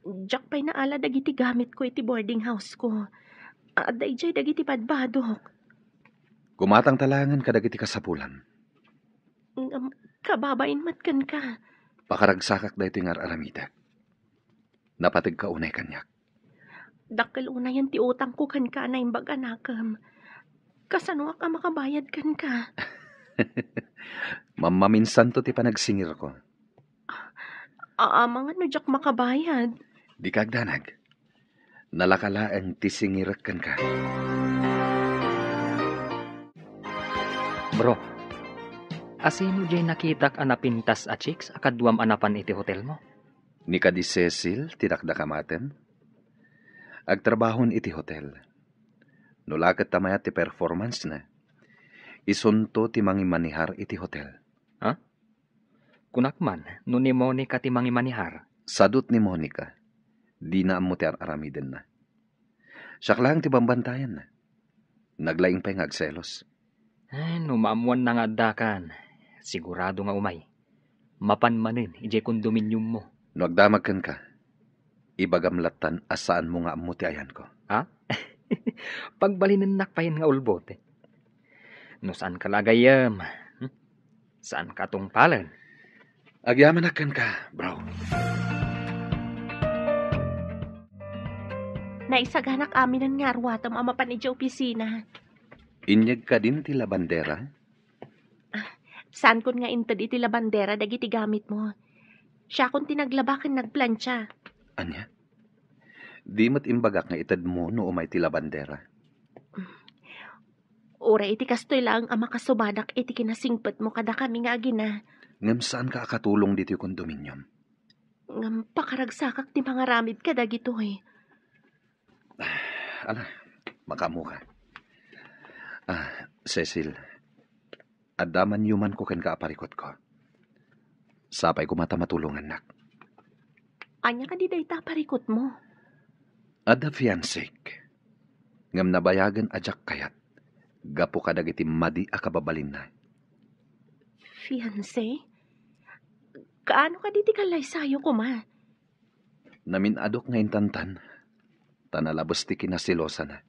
Diak pay naala dagiti gamitko iti boarding houseko. Adda idiay dagiti badbadok. Gumatangta laengen kadagiti kasapulam. Ngem kababain met kenka. Pakaragsakak daytoy nga ar-aramidek. Napategka unay kaniak. Dakkel unayen ti utangko kenka a naimbag a nakem. Kasanoak a makabayad kenka? Mammaminsanto ti panagsingirko. Amangan no diak makabayad. Dika agdanag. Nalaka laeng ti singirek kenka. Bro, asino diay nakitak a napintas a chicks a kaduam a napan iti hotelmo? Ni kadi Cecil ti dakdakamatem. Agtrabahon iti hotel. No la ket ta mayat ti performance-na, isunto ti mangimanihar iti hotel. Ha? Kunak man, no ni Monica ti mangimanihar. Sadut ni Monica, dina ammo ti ar-aramidenna. Siak laeng ti bambantayanna. Naglaing pay nga agselos. Ay, no maammoanna nga addakan, sigurado nga umay. Mapan manen idiay kondominiummo. No agdamag kenka, ibagam lattan a saanmo nga ammo ti ayanko. Ha? Pagbalinennak payen nga ulbod. No saanka la agayyem, hmm? Saanka a tungpalen. Agyamanak kenka, bro. Naisaganak aminen nga arwatem a mapan idiay opisina. Inyeg kadin ti labandera? Ah, saankon nga inted iti labandera dagiti gamitmo. Siakon ti naglaba ken nagplancha. Ania? Di met imbagak nga itedmo no umay ti labandera. Uray iti kastoy laeng a makasubadak iti kinasingpetmo kadakami nga agina. Ngem saanka a katulong ditoy kondominium? Ngem pakaragsakak ti mangaramid kadagitoy. Ala, makaammoka. Ah, Cecil, adda manyumanko kenka a parikutko. Sapay koma ta matulongannak. Ania kadi dayta a parikutmo? Adda fiancék. Ngem nabayagen a diak kayat gapu kadagiti madi a kababalinna. Fiancé? Kaano kadi ti kallaysayo koma? Namin-adok nga intantan, ta nalabes ti kinaselosana.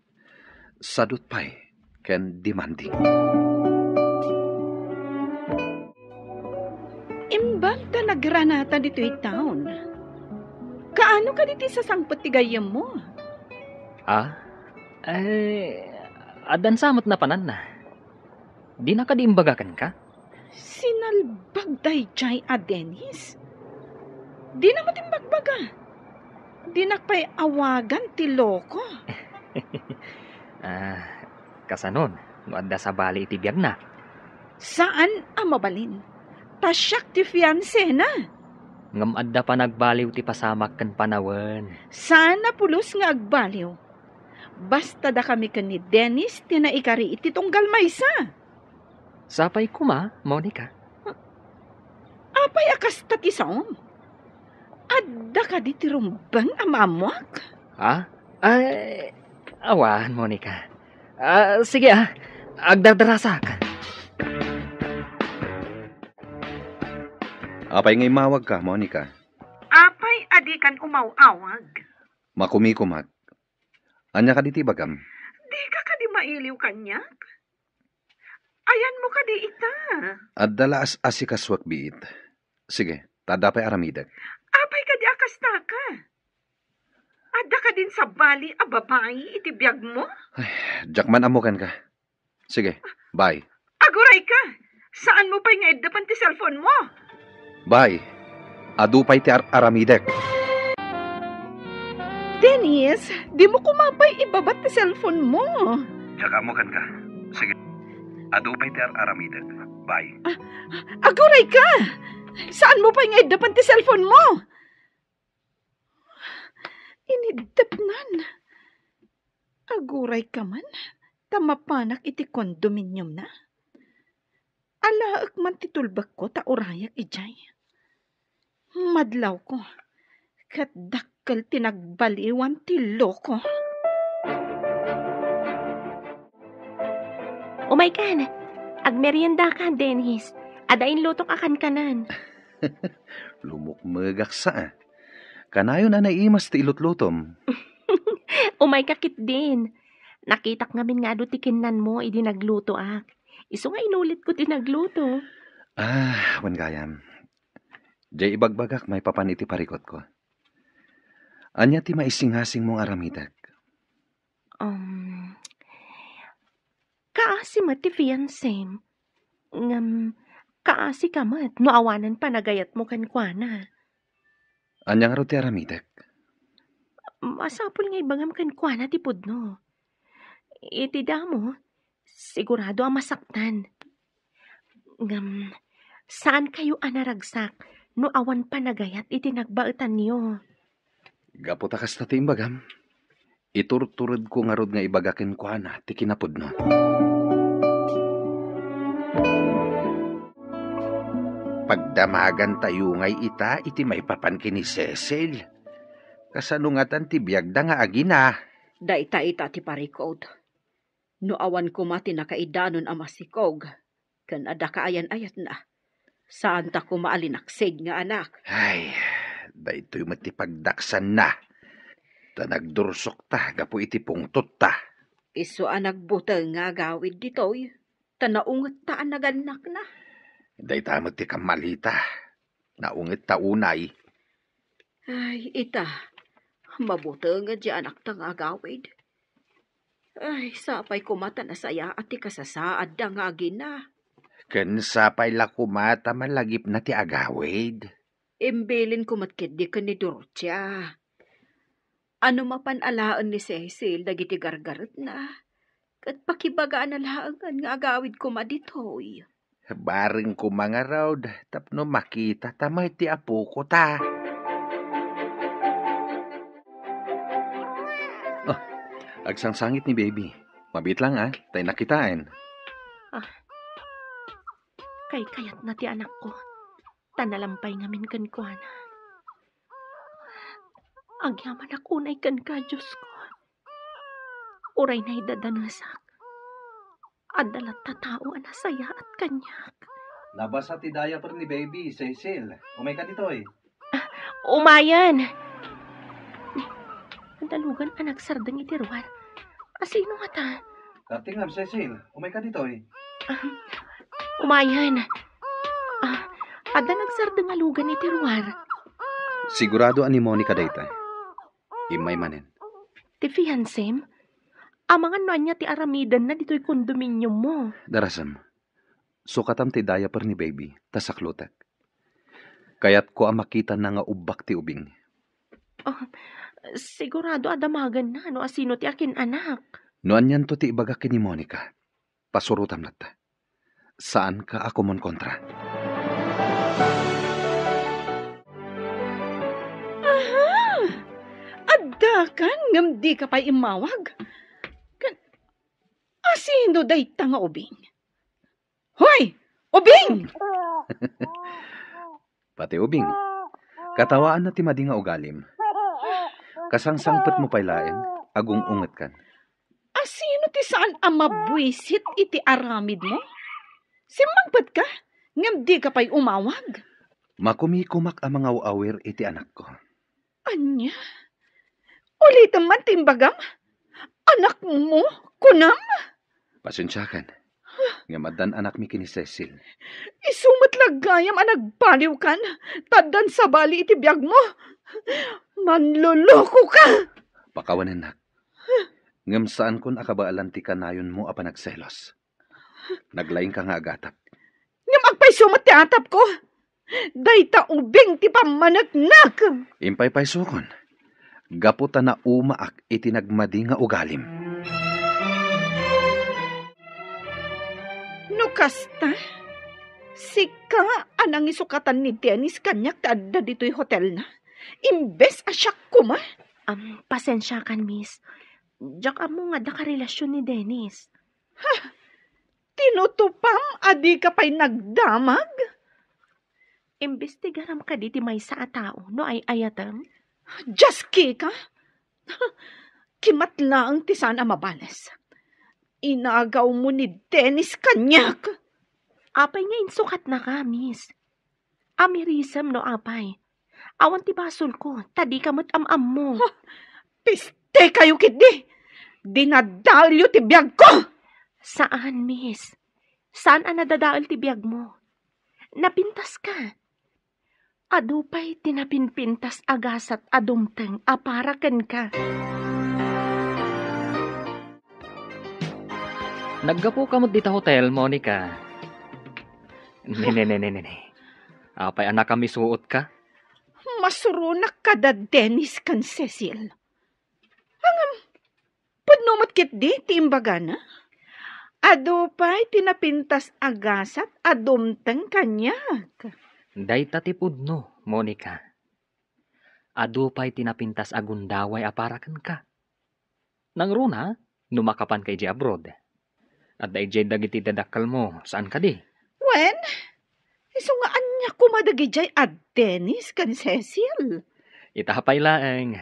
Sadut pay ken demanding. Imbag ta nagranata ditoy town, kaano kadi ti sasangpet ti gayyemmo? Ah? Eh, addan sa met napananna. Dina kadi imbaga kenka? Sinalbag daydiay a Dennis. Dina met imbagbaga. Dinak pay awagan ti loko. Ah, kasanon, no adda sabali iti biagna? Saan a mabalin. Ta siak ti fiancé na. Ngem adda panagbaliw ti pasamak ken panawen. Saan a pulos nga agbaliw. Basta dakami ken ni Dennis ti naikari iti tunggal maysa. Sapay koma, Monica. Apay a kasta ti saom? Adda kadi ti rumbeng a maammoak? Ha? Ay, awan, Monica. Ah, sige, ah. Agdardarasak. Apay nga immawagka, Monica? Apay a dikan umaw-awag? Makumikumak. Ania kadi ti ibagam? Dika kadi mailiw kaniak? Ayanmo kadi ita? Adda la as-asikasuak biit. Sige, ta adda pay aramidek. Apay kadi a kastaka? Adda kadin sabali a babai iti biagmo? Ay, diak man ammo kenka. Sige, bye. Aguray ka! Saanmo pay nga iddepen ti cellphone mo? Bye. Adu pay ti ar-aramidek. Dennis, dimo koma pay ibabat ti cellphone mo. Diak ammo kenka. Sige. Adu pay ti ar-aramidek. Bye. Aguray ka! Saanmo pay nga iddepen ti cellphone mo? Iniddepnan. Aguray ka man, ta mapanak iti condominiumna. Alaek man ti tulbekko ta urayak idiay. Madlawko, ket dakkel ti nagbaliwan ti loko. Umaykan, agmeriendaka, Dennis. Adda inlutok a kankanan. Lumukmegak sa. Kanayon a naimas ti ilutlutom. Umayka ketdin. Nakitak ngamin nga adu ti kinnanmo idi naglutoak. Isu nga inulitko ti nagluto. Ah, wen gayam. Diay ibagbagak maipapan iti parikutko. Ania ti maisingasingmo nga aramidek? Um, kaasi met ti fiancem. Ngem, kaasika met no awanen panagayatmo kenkuana. Ania ngarud ti aramidek? Masapul nga ibagam kenkuana ti pudno. Iti damo, sigurado a masaktan. Ngem, saankayo a naragsak no awan panagayat iti nagbaetanyo. Gapu ta kasta ti imbagam, iturturedko ngarud nga ibaga kenkuana ti kinapudno. Pagdamagantayo ngay ita iti maipapan ken ni Cecil. Kasano ngatan ti biagda nga agina? Dayta ita ti parikut. No awan koma ti nakaidanon a masikog ken adda kaayan-ayatna, saanta koma a linaksid nga anak. Ay, daytoy met ti pagdaksanna. Ta nagdursokta gapu iti pungtotta. Isu a nagbuteng nga agawid ditoy, ta naungetta a nagannakna. Dayta met ti kammalita. Naungetta unay. Ay, ita, mabuteng ti anakta nga agawid. Ay, sapay koma ta nasayaat ti kasasaadda nga agina. Ken sapay la koma ta malagipna ti agawid. Imbilinko met ketdi ken ni Dorotia. Ano mapan alaen ni Cecil dagiti gargaretna, ket pakibagaana laengen nga agawid koma ditoy. Bareng koma ngarud tapno makitata met ti apoko ta. Oh, agsangsangit ni baby. Mabiit lang, ah, ta innak kitaen. Ah, kaykayatna ti anakko, ta nalampay ngamin kenkuana. Agyamanak unay kenka, Diosko. Uray naidadanesak, adda latta tao a nasayaat kaniak. Nabasa ti diaper ni baby, Cecil. Umayka ditoy. Umayen! Nadalugan a nagsardeng iti ruar. Asino ngata? Kartingam, Cecil. Umayka ditoy. Ah, umayen. Ah, adda nagsardeng a lugan iti ruar. Sigurado a ni Monica dayta. Immay manen. Ti fiancem? Amangan no ania ti aramidenna ditoy kondominiummo. Darasem. Sukatam ti diaper ni baby, ta saklutek. Kayatko a makitana nga ubbak ti ubing. Oh, sigurado a damagenna no asino ti akin-anak. No anianto ti ibagak ken ni Monica, pasurotam latta. Saanka a kumonkontra. Aha! Addakan ngem dika pay immawag? Kan-, asino dayta nga ubing? Hoy! Ubing! Pati ubing, katawaanna ti madi nga ugalim. Kasangsangpetmo pay laeng, agung-ungetkan. Asino ti saan a mabuisit iti aramidmo? Simmangpetka, ngem dika pay umawag. Makumikumak a mangaw-awir iti anakko. Ania? Ulitem man ti imbagam? Anakmo, kunam? Pasensiakan. Ngem addan anakmi ken ni Cecil. Isu met la gayam a nagbaliwkan, ta addan sabali iti biagmo. Manlolokoka! Pakawanennak. Ngem saankon a kabaelan ti kanayonmo a panagselos. Naglaingka nga agatap. Ngem agpayso met ti atapko. Dayta ubing ti pammaneknek. Impaypaysokon. Gapu ta naumaak iti nagmadi nga ugalim. No kasta, sika a nangisukatan ni Dennis kaniak ti adda ditoy hotelna, imbes a siak koma. Am, pasensiakan, miss. Diak ammo nga adda karelasion ni Dennis. Ha! Tinutupam a dika pay nagdamag? Imbestigaram kadi ti maysa a tao no ay-ayatem? Diaskika? Kimat laeng ti saan a mabales. Inagawmo ni Dennis kaniak. Apay nga insukatnaka, miss? Amirisem no apay. Awan ti basolko, ta dika met am-ammo. Huh! Piste kayo ketdi! Dinadaelyo ti biagko! Saan, miss. Saan a nadadael ti biagmo. Napintaska. Adu pay ti napinpintas a gasat a dumteng a para kenka. Naggapuka met dita hotel, Monica. Ne, ne, ne, ne, ne, ne. Apay a nakamisuotka? Masuronak kada Dennis ken Cecil. Ngem, pudno met ketdi ti imbagana? Adu pay ti napintas a gasat a dumteng kaniak. Dayta ti pudno, Monica. Adu pay ti napintas a gundaway a para kenka. Nangruna, no makapanka idiay abroad. Adda idiay dagiti dadakkelmo, saan kadi? Wen, isu nga ania koma dagidiay a Dennis ken Cecil? Ita pay laeng,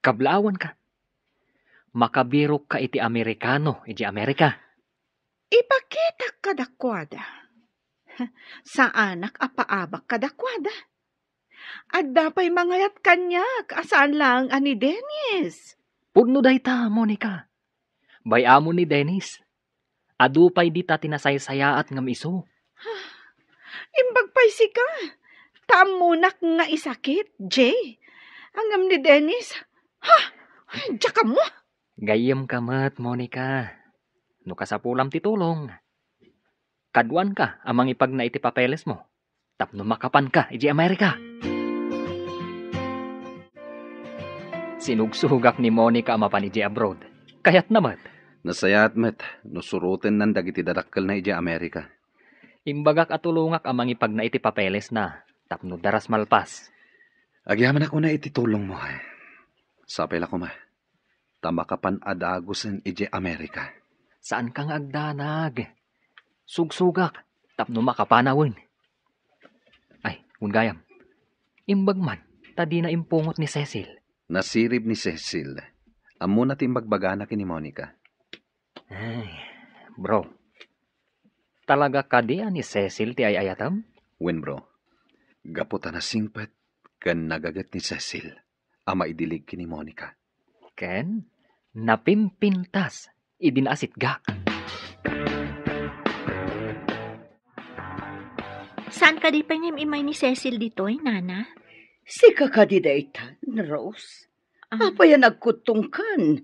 kablaawanka. Makabirokka iti Amerikano idiay Amerika. Ipakitak kadakuada. Saanak a paabak kadakuada. Adda pay mangayat kaniak a saan laeng a ni Dennis. Pudno dayta, Monica. Bay-amon ni Dennis. Adu pay dita ti nasaysayaat ngem isu. Imbag pay sika, ta ammonak nga isakit, Jay. Ngem ni Dennis, ha? Diak ammo. Gayyemka met, Monica. No kasapulam ti tulong, kaduanka a mangipagna iti papelesmo tapno makapanka idiay Amerika. Sinugsugak ni Monica a mapan idiay abroad. Kayatna met. Nasayaat met no surotennan dagiti dadakkelna idiay Amerika. Imbagak a tulongak a mangipagna iti papelesna tapno daras malpas. Agyamanak una iti tulongmo. Sapay la koma ta makapan a dagusen idiay Amerika. Saanka nga agdanag. Sugsugak tapno makapanawen. Ay, wen gayam. Imbag man, ta dina impungot ni Cecil. Nasirib ni Cecil. Ammona ti imbagbagana ken ni Monica. Ay, bro. Talaga kadi a ni Cecil ti ay-ayatem? Wen, bro. Gapu ta nasingpet ken nagaget ni Cecil a maidilig ken ni Monica. Ken napimpintas idi naasitgak. Saan kadi pay nga im-immay ni Cecil ditoy, Nana? Sika kadi daytan, Rose? Ah. Apay a nagkuttongkan?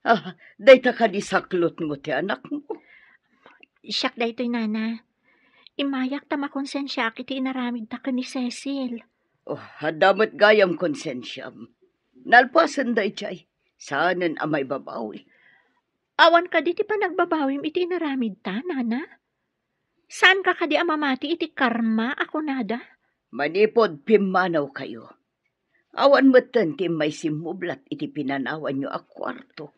Ah, dayta kadi saklotmo ti anakmo? Siak daytoy, Nana. Immayak ta makonsensiaak iti inaramidta ken ni Cecil. Oh, adda met gayam konsensiam. Nalpasen daydiay. Saanen a maibabawi. Awan kadi ti panagbabawim iti inaramidta, Nana? Saanka kadi a mamati iti karma a kunada? Manipud pimmanawkayo, awan metten ti immay simmublat iti pinanawanyo a kuarto.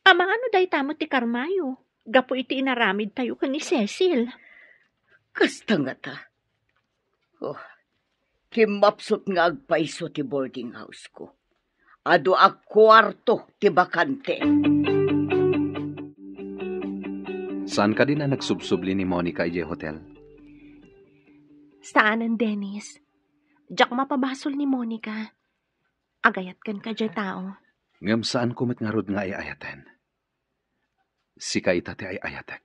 Amangan no dayta met ti karmayo gapu iti inaramidtayo ken ni Cecil. Kasta ngata. Oh, kimmapsut nga agpayso ti boarding house ko. Adu a kuarto ti bakante. Saan kadi a nagsubsubli ni Monica idiay hotel? Saanen, Dennis. Diak mapabasol ni Monica. Agayat kenka diay tao. Ngem saanko met ngarud nga ay-ayaten. Sika ita ti ay-ayatek.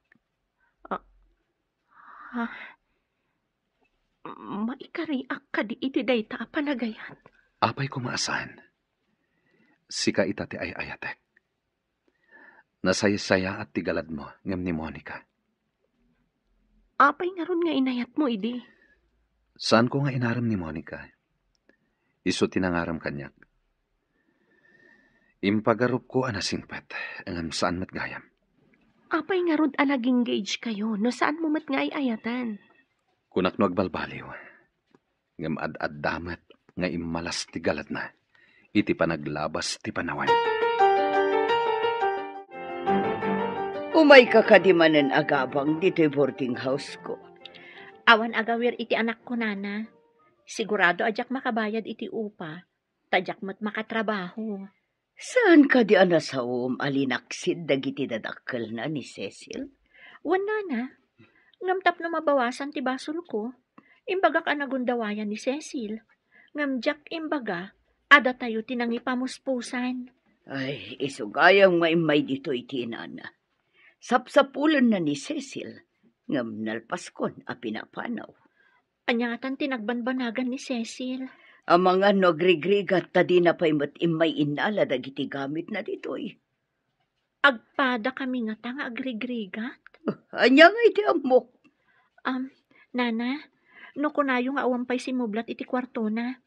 Ah, ha? Maikariak kadi iti dayta a panagayat? Apay koma a saan. Sika ita ti ay-ayatek. Nasaysayaat ti galadmo ngem ni Monica. Apay ngarud nga inayatmo idi? Saanko nga inarem ni Monica. Isu ti nangarem kaniak. Impagarupko a nasingpet, ngem saan met gayam. Apay ngarud a nag-engage kayo no saanmo met nga ay-ayaten? Kunak no agbalbaliw, ngem ad-adda met nga immalas ti galadna iti panaglabas ti panawen. Umayka kadi manen agabang ditoy boarding house ko. Awan agawir iti anakko, Nana. Sigurado a diak makabayad iti upa, ta diak met makatrabaho. Saan kadi a nasaom a linaksid dagiti dadakkelna ni Cecil? Wen, Nana, ngem tapno mabawasan ti basolko, imbagak a nagundawayan ni Cecil. Ngem diak imbaga a datayo ti nangipamuspusan. Ay, isu gayam nga immay ditoy ti inana. Sapsapulenna ni Cecil, ngem nalpaskon a pinapanaw. Ania ngatan ti nagbanbanagan ni Cecil? Amangan no agrigrigat ta dina pay met immay innala dagiti gamitna ditoy. Agpadakami ngata nga agrigrigat? Ania nga iti ammok? Am, Nana, no kunayo nga awan pay simmublat iti kuartona,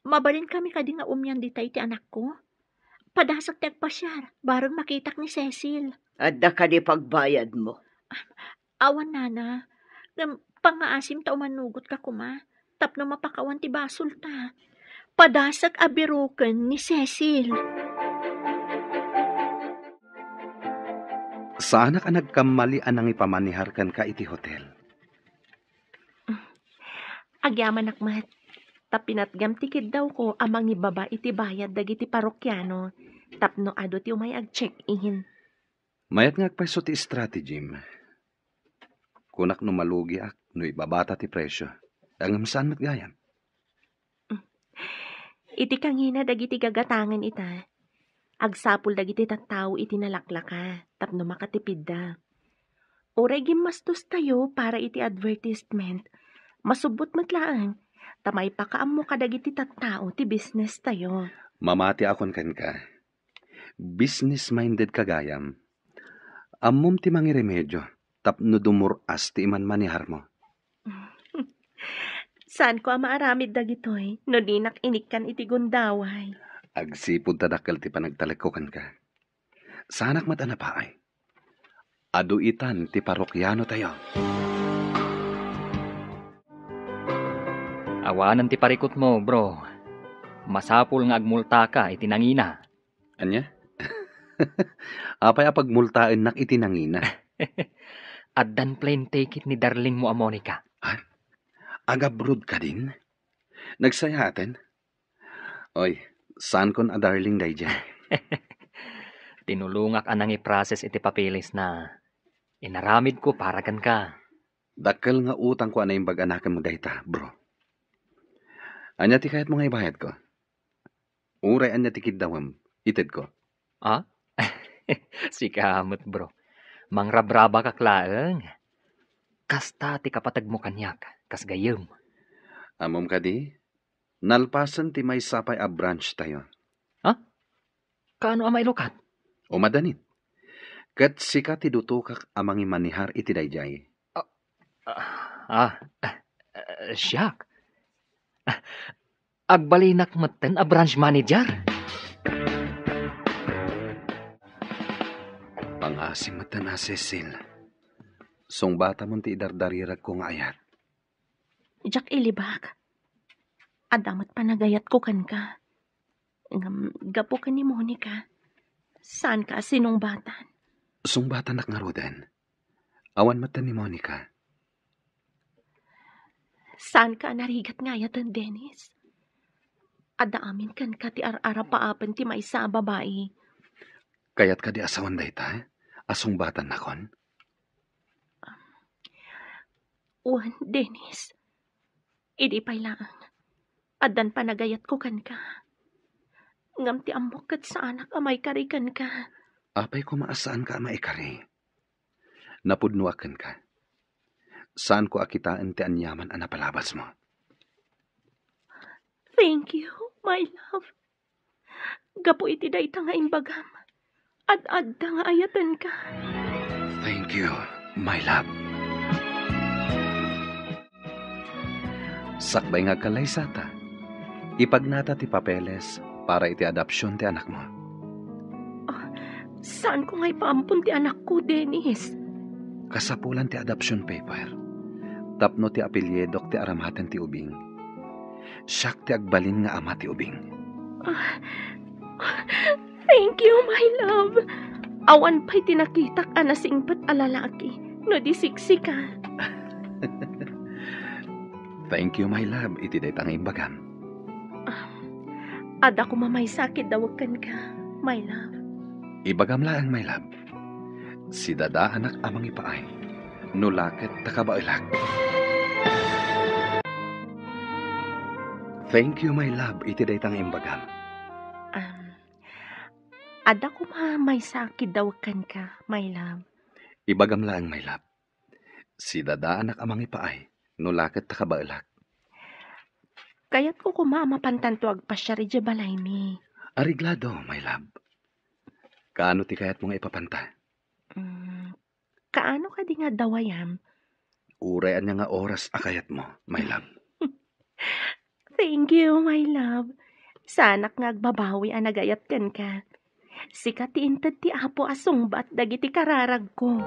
mabalinkami kadi nga umian dita iti anakko? Padasek ti agpasiar, bareng makitak ni Cecil. Adda kadi pagbayadmo? Awan, Nana. Ngem pangngaasim ta umanugotka koma tapno mapakawan ti basolta. Padasek a biroken ni Cecil. Saanak a nagkammali a nangipamanihar kenka iti hotel. Agyamanak met, ta pinatgam ti kiddawko a mangibaba iti bayad dagiti parokiano tapno adu ti umay ag-check-in. Mayat nga agpayso ti strategy-m. Kunak no malugiak no ibabata ti presio. Ngem saan met gayam? Iti kangina dagiti gagatangen ita, agsapul dagiti tattao iti nalaklaka tapno makatipidda. Uray gimmastostayo para iti advertisement, masubbot met laeng ta maipakaammo kadagiti tattao ti business tayo. Mamatiakon kenka. Business-minded ka gayam. Ammom ti mangiremedio tapno dumur-as ti imanmaniharmo. Saanko a maaramid dagitoy no dinak inikkan iti gundaway. Agsipud ta dakkel ti panagtalekko kenka. Saanak met a napaay. Adu itan ti parokianotayo. Awanen ti parikutmo, bro. Masapul nga agmultaka iti nangina. Ania? Apay a pagmultaennak iti nangina? Addan plane ticket ni darlingmo a Monica. Ha? Agabroad kadin? Nagsayaaten? Oy, saankon a darling daydiay. Tinulongak a nangiprocess iti papeles na. Inaramidko para kenka. Dakkel nga utangko a naimbag a nakem dayta, bro. Ania ti kayatmo nga ibayadko? Uray ania ti kiddawem, itedko. Ah? Sika met, bro. Mangrabrabakak laeng. Kasta ti kapategmo kaniak, kas gayyem. Ammom kadi, nalpasen ti maysa pay a branch tayo. Ha? Kaano a mailukat? Umadanin. Ket sika ti dutokak a mangimanehar iti daydiay. Ah, ah, ah, siak? Ah, agbalinak metten a branch manager? Pangasim metten a, Cecil. Sungbatamon ti idardariragko nga ayat. Diak ilibak. Adda met panagayatko kenka. Ngem gapu ken ni Monica, saanka a sinungbatan. Sungbatanak ngaruden. Awan metten ni Monica. Saanka a narigat nga ayaten, Dennis. Adda amin kenka ti ar-arapaapen ti maysa a babai. Kayatka di asawan dayta a sungbatannakon? Wen, Dennis. Idi pay laeng, addan panagayatko kenka. Ngem ti ammok ket saanak a maikari kenka. Apay koma a saanka a maikari? Napudnoak kenka. Saanko a kitaen ti aniaman a napalabasmo. Thank you, my love. Gapu iti dayta nga imbagam, ad-adda nga ayatenka. Thank you, my love. Sakbay nga agkallaysata, ipagnata ti papeles para iti adoption ti anakmo. Ah, saanko nga ipaampon ti anakko, Dennis? Kasapulan ti adoption paper tapno ti apelyidok ti aramaten ti ubing. Siak ti agbalin nga ama ti ubing. Ah, thank you, my love. Awan pay ti nakitak a nasingpet a lalaki no di siksika. Thank you, my love, iti dayta nga imbagam. Ah, adda koma maysa a kiddawek kenka, my love. Ibagam laeng, my love. Sidadaanak a mangipaay, no la ket ta kabaelak. Thank you, my love, iti dayta nga imbagam. Um, adda koma maysa a kiddawek kenka, my love. Ibagam laeng, my love. Sidadaanak a mangipaay, no la ket ta kabaelak. Kayatko koma a mapantanto agpasiar idiay balaymi. Areglado, my love. Kaano ti kayatmo nga ipapanta? Mm, kaano kadi nga adda wayam? Uray ania nga oras a kayatmo, my love. Thank you, my love. Saanak nga agbabawi a nagayat kenka. Sika ti inted ti Apo a sungbat dagiti kararagko.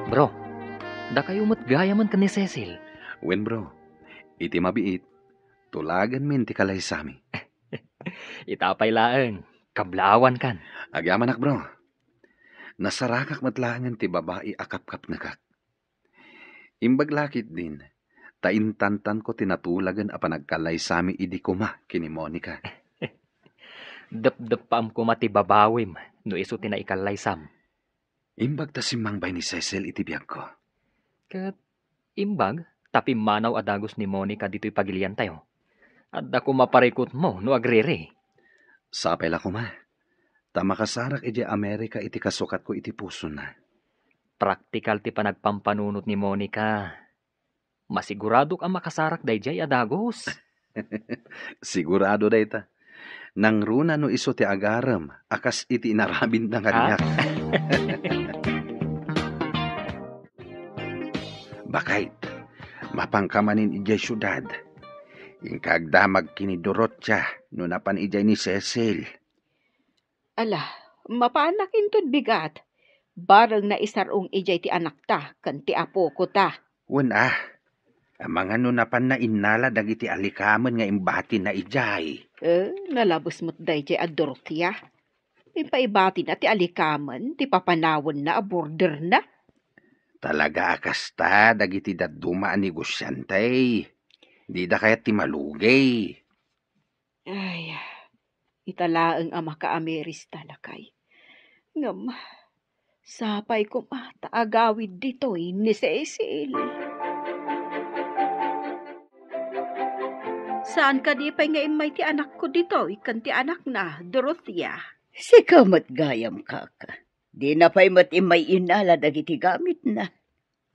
Bro, dakayo met gayamen ken ni Cecil. Wen, bro. Iti mabiit, tulagenmin ti kalaysami. Ita pay laeng, kablaawankan. Agyamanak, bro. Nasarakak met laengen ti babai a kapkapnekak. Imbag la ketdin, ta intantanko ti natulagen a panagkalaysami idi koma ken ni Monica. Depdeppaam koma ti babawim no isu ti naikalaysam. Imbag ta simmangbay ni Cecil iti biagko. Ket imbag ta pimmanaw a dagus ni Monica ditoy pagiliantayo. Adda koma parikutmo no agriri. Sapay la koma, ta makasarak idiay Amerika iti kasukatko iti pusona. Praktikal ti panagpampanunot ni Monica. Masiguradok a makasarak daydiay a dagus. Sigurado dayta. Nangruna no isu ti agarem a kas iti inaramidna kaniak. Bakay, mapanka manen idiay siudad. Inka agdamag ken ni Dorotia no napan idiay ni Cecil. Ala, mapanak inton bigat. Bareng naisar-ong idiay ti anakta ken ti apokota. Wen a, amangan no napanna innala dagiti alikamen nga imbatinna idiay. Eh, nalabes met daydiay a Dorotia. Impaibatina ti alikamen ti papanawenna a borderna. Talaga a kasta dagiti dadduma a negosiante. Dida kayat ti malugay. Ay, ita laeng a makaamiris ta, lakay. Ngem, Sapay koma ta agawid ditoy ni Cecil. Saan kadi pay nga immay ti anakko ditoy ken ti anakna, Dorothea? Sika met gayam, kaka. Dina pay met immay innala dagiti gamitna.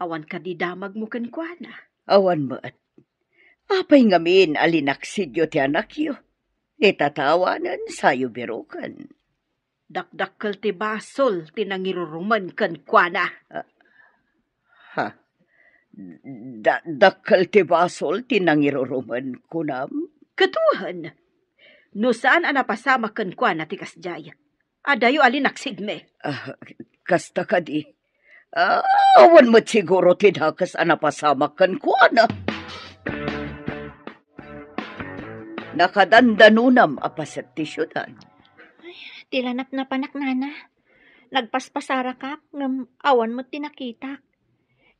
Awan kadi damagmo kenkuana? Awan met. Apay ngamin a linaksidyo ti anakyo? Itatawanen, sayo biroken. Dakdakkel ti basol ti nangirurumen kenkuana. Ah, ha? Da-, dakkel ti basol ti nangirurumen, kunam? Ket wen, no saan a napasamak kenkuana ti kasdiay, adayo a linaksidmi. Ah, kasta kadi. Ah, awan met siguro ti dakes a napasamak kenkuana. Nakadandanonam a paset ti siudad. Ay, ti la napnapanak, nana. Nagpaspasarakak, ngem awan met ti nakitak.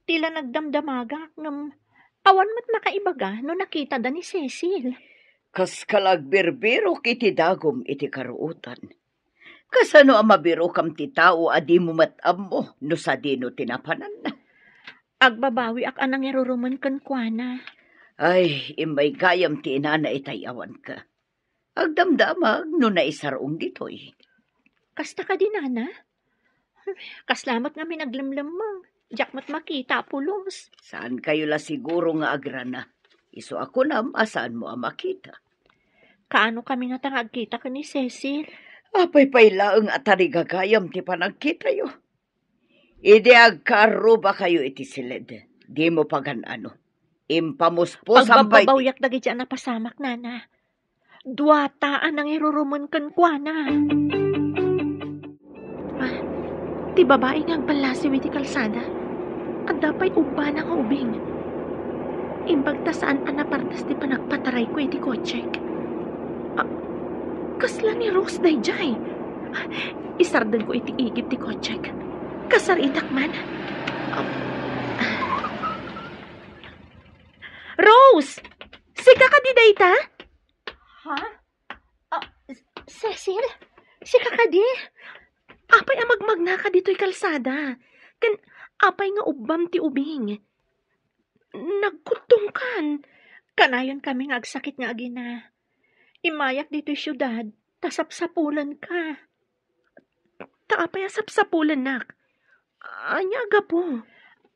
Ti la nagdamdamagak, ngem awan met makaibaga no nakitada ni Cecil. Kas ka la agbirbirok iti dagum iti karuotan. Kasano a mabirokam ti tao a dimo met ammo no sadino ti napananna? Agbabawiak a nangirurumen kenkuana. Ay, immay gayam ti inana itay awanka. Agdamdamag no naisarong ditoy. Kasta kadi, nana? Kasla met ngamin aglemlemmeng. Diak met makita a pulos. Saan kayo la siguro nga agrana? Isu a kunam a saanmo a makita. Kaano kami ngata nga agkita ken ni Cecil? Apay pay laeng a tarigagayam ti panagkitayo. Idi agkarrubakayo iti siled, dimo pagan-ano. Impamuspusan pay ti Pagbabbabawiak dagiti a napasamak, nana. Duata a nangirurumen kenkuana. Ah, ti babai nga agballasiw iti kalsada. Adda pay ubbana nga ubing. Imbag ta saan a napardas ti panagpatarayko iti kotsek. Ah, kasla ni Rose daydiay. Ah, isardengko iti igid ti kotsek. Kasaritak man. Ah, ah. Rose! Sika kadi dayta? Ha? Ah, Cecil? Sika kadi? Apay a magmagnaka ditoy kalsada? Ken apay nga ubbam ti ubing? Nagkuttongkan. Kanayon kami nga agsakit nga agina. Immayak ditoy siudad, ta sapsapulenka. Ta apay a sapsapulennak? Ania a gapu?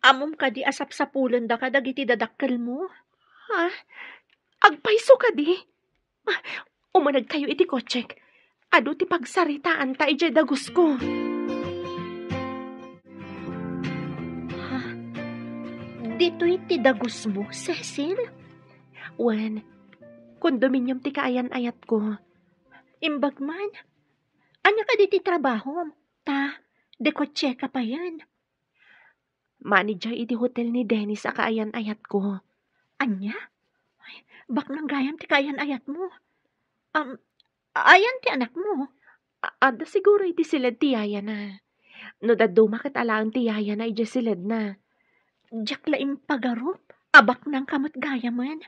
Ammom kadi a sapsapulendaka dagiti dadakkelmo? Ha? Agpayso kadi? Ah, umanegkayo iti kotsek. Adu ti pagsaritaanta idiay dagusko. Ha? Ditoy ti dagusmo, Cecil? Wen, kondominium ti kaayan-ayatko. Imbag man? Ania kadi ti trabahom? Ta, dekotseka payen. Manager iti hotel ni Dennis a kaayan-ayatko. Ania? Ay, baknang gayam ti kaayan-ayatmo. Am, ayan ti anakmo? A-, adda siguro iti siled ti yayana. No dadduma ket alaen ti yayana idiay siledna. Diak la impagarup a baknangka met gayamen.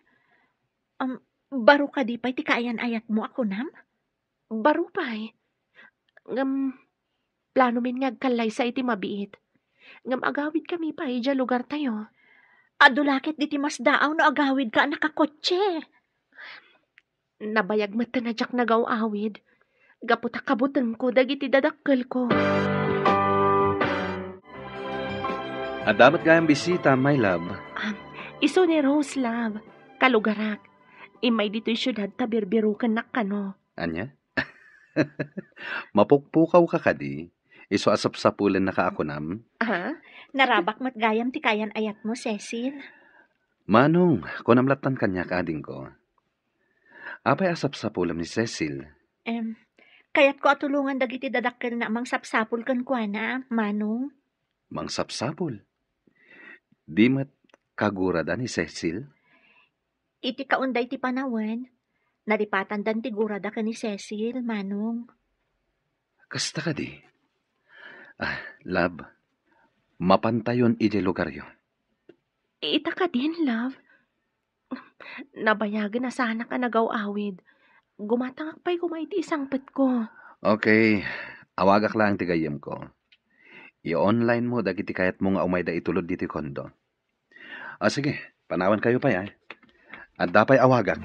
Am, baro kadi pay ti kaayan-ayatmo a kunam? Baro pay. Ngem, planomin nga agkallaysa iti mabiit. Ngem agawidkami pay idiay lugartayo. Adu la ket diti masdaaw no agawidka a nakakotse. Nabayag met a diak nagaw-awid. Gapu ta kabutengko dagiti dadakkelko. Adda met gayam bisita, my love. Ah, isu ni Rose, love. Kalugarak. Immay ditoy siudad ta birbirokennak kano. Ania? Mapukpukaw ka kadi? Isu a sapsapulennaka a kunam? Ah, narabak met gayam ti kaayan-ayatmo, Cecil. Manong, kunam lattan kaniak, adingko. Apay a sapsapulem ni Cecil? Em, kayatko a tulongan dagiti dadakkelna a mangsapsapul kenkuana, Manong. Mangsapsapul? Di met kagurada ni Cecil? Iti kaon daydi panawen, nalipatandan ti gurada ken ni Cecil, Manong. Kasta kadi? Ah, love, mapantayon idiay lugaryo. Ita kadin, love. Nabayagen a saanak a nagaw-awid. Gumatangak pay koma iti isangpetko. Okay, awagak laeng ti gayyemko. I-online mo dagiti kayatmo nga umayda itulod ditoy kondo. Ah, sige, panawankayo pay, ah. Adda pay awagak.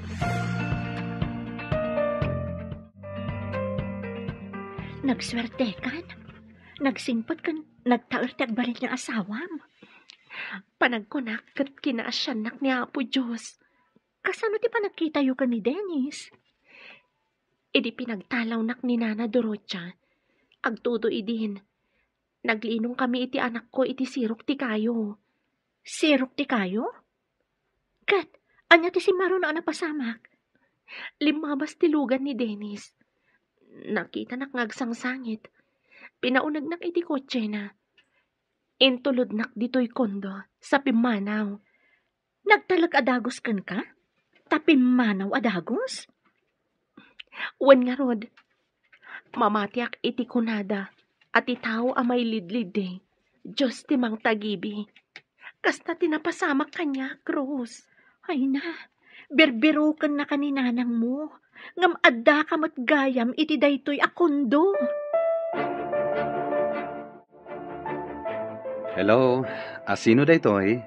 Nagsuertekan. Nagsingpet ken nagtaer ti agbalin nga asawam. Panagkunak ket kinaasiannak ni Apo Dios. Kasano ti panagkitayo ken ni Dennis? Idi pinagtalawnak ni Nana Dorotia, agtudo idin, naglinongkami iti anakko iti sirok ti kayo. Sirok ti kayo? Ket, ania ti simmaruno a napasamak? Limmabas ti lugan ni Dennis. Nakitanak nga agsangsangit. Pinaunegnak iti kotsena. Intulodnak ditoy kondo sa pimmanaw. Nagtalek a dagus kenka? Ta pimmanaw a dagus? Wen ngarud, mamatiak iti kunada a ti tao a mailidliddi, Dios ti mangtagibi. Kasta ti napasamak kaniak, Rose. Ay na, birbirokennaka ni nanangmo, ngem addaka met gayam iti daytoy a kondo. Hello, a sino daytoy?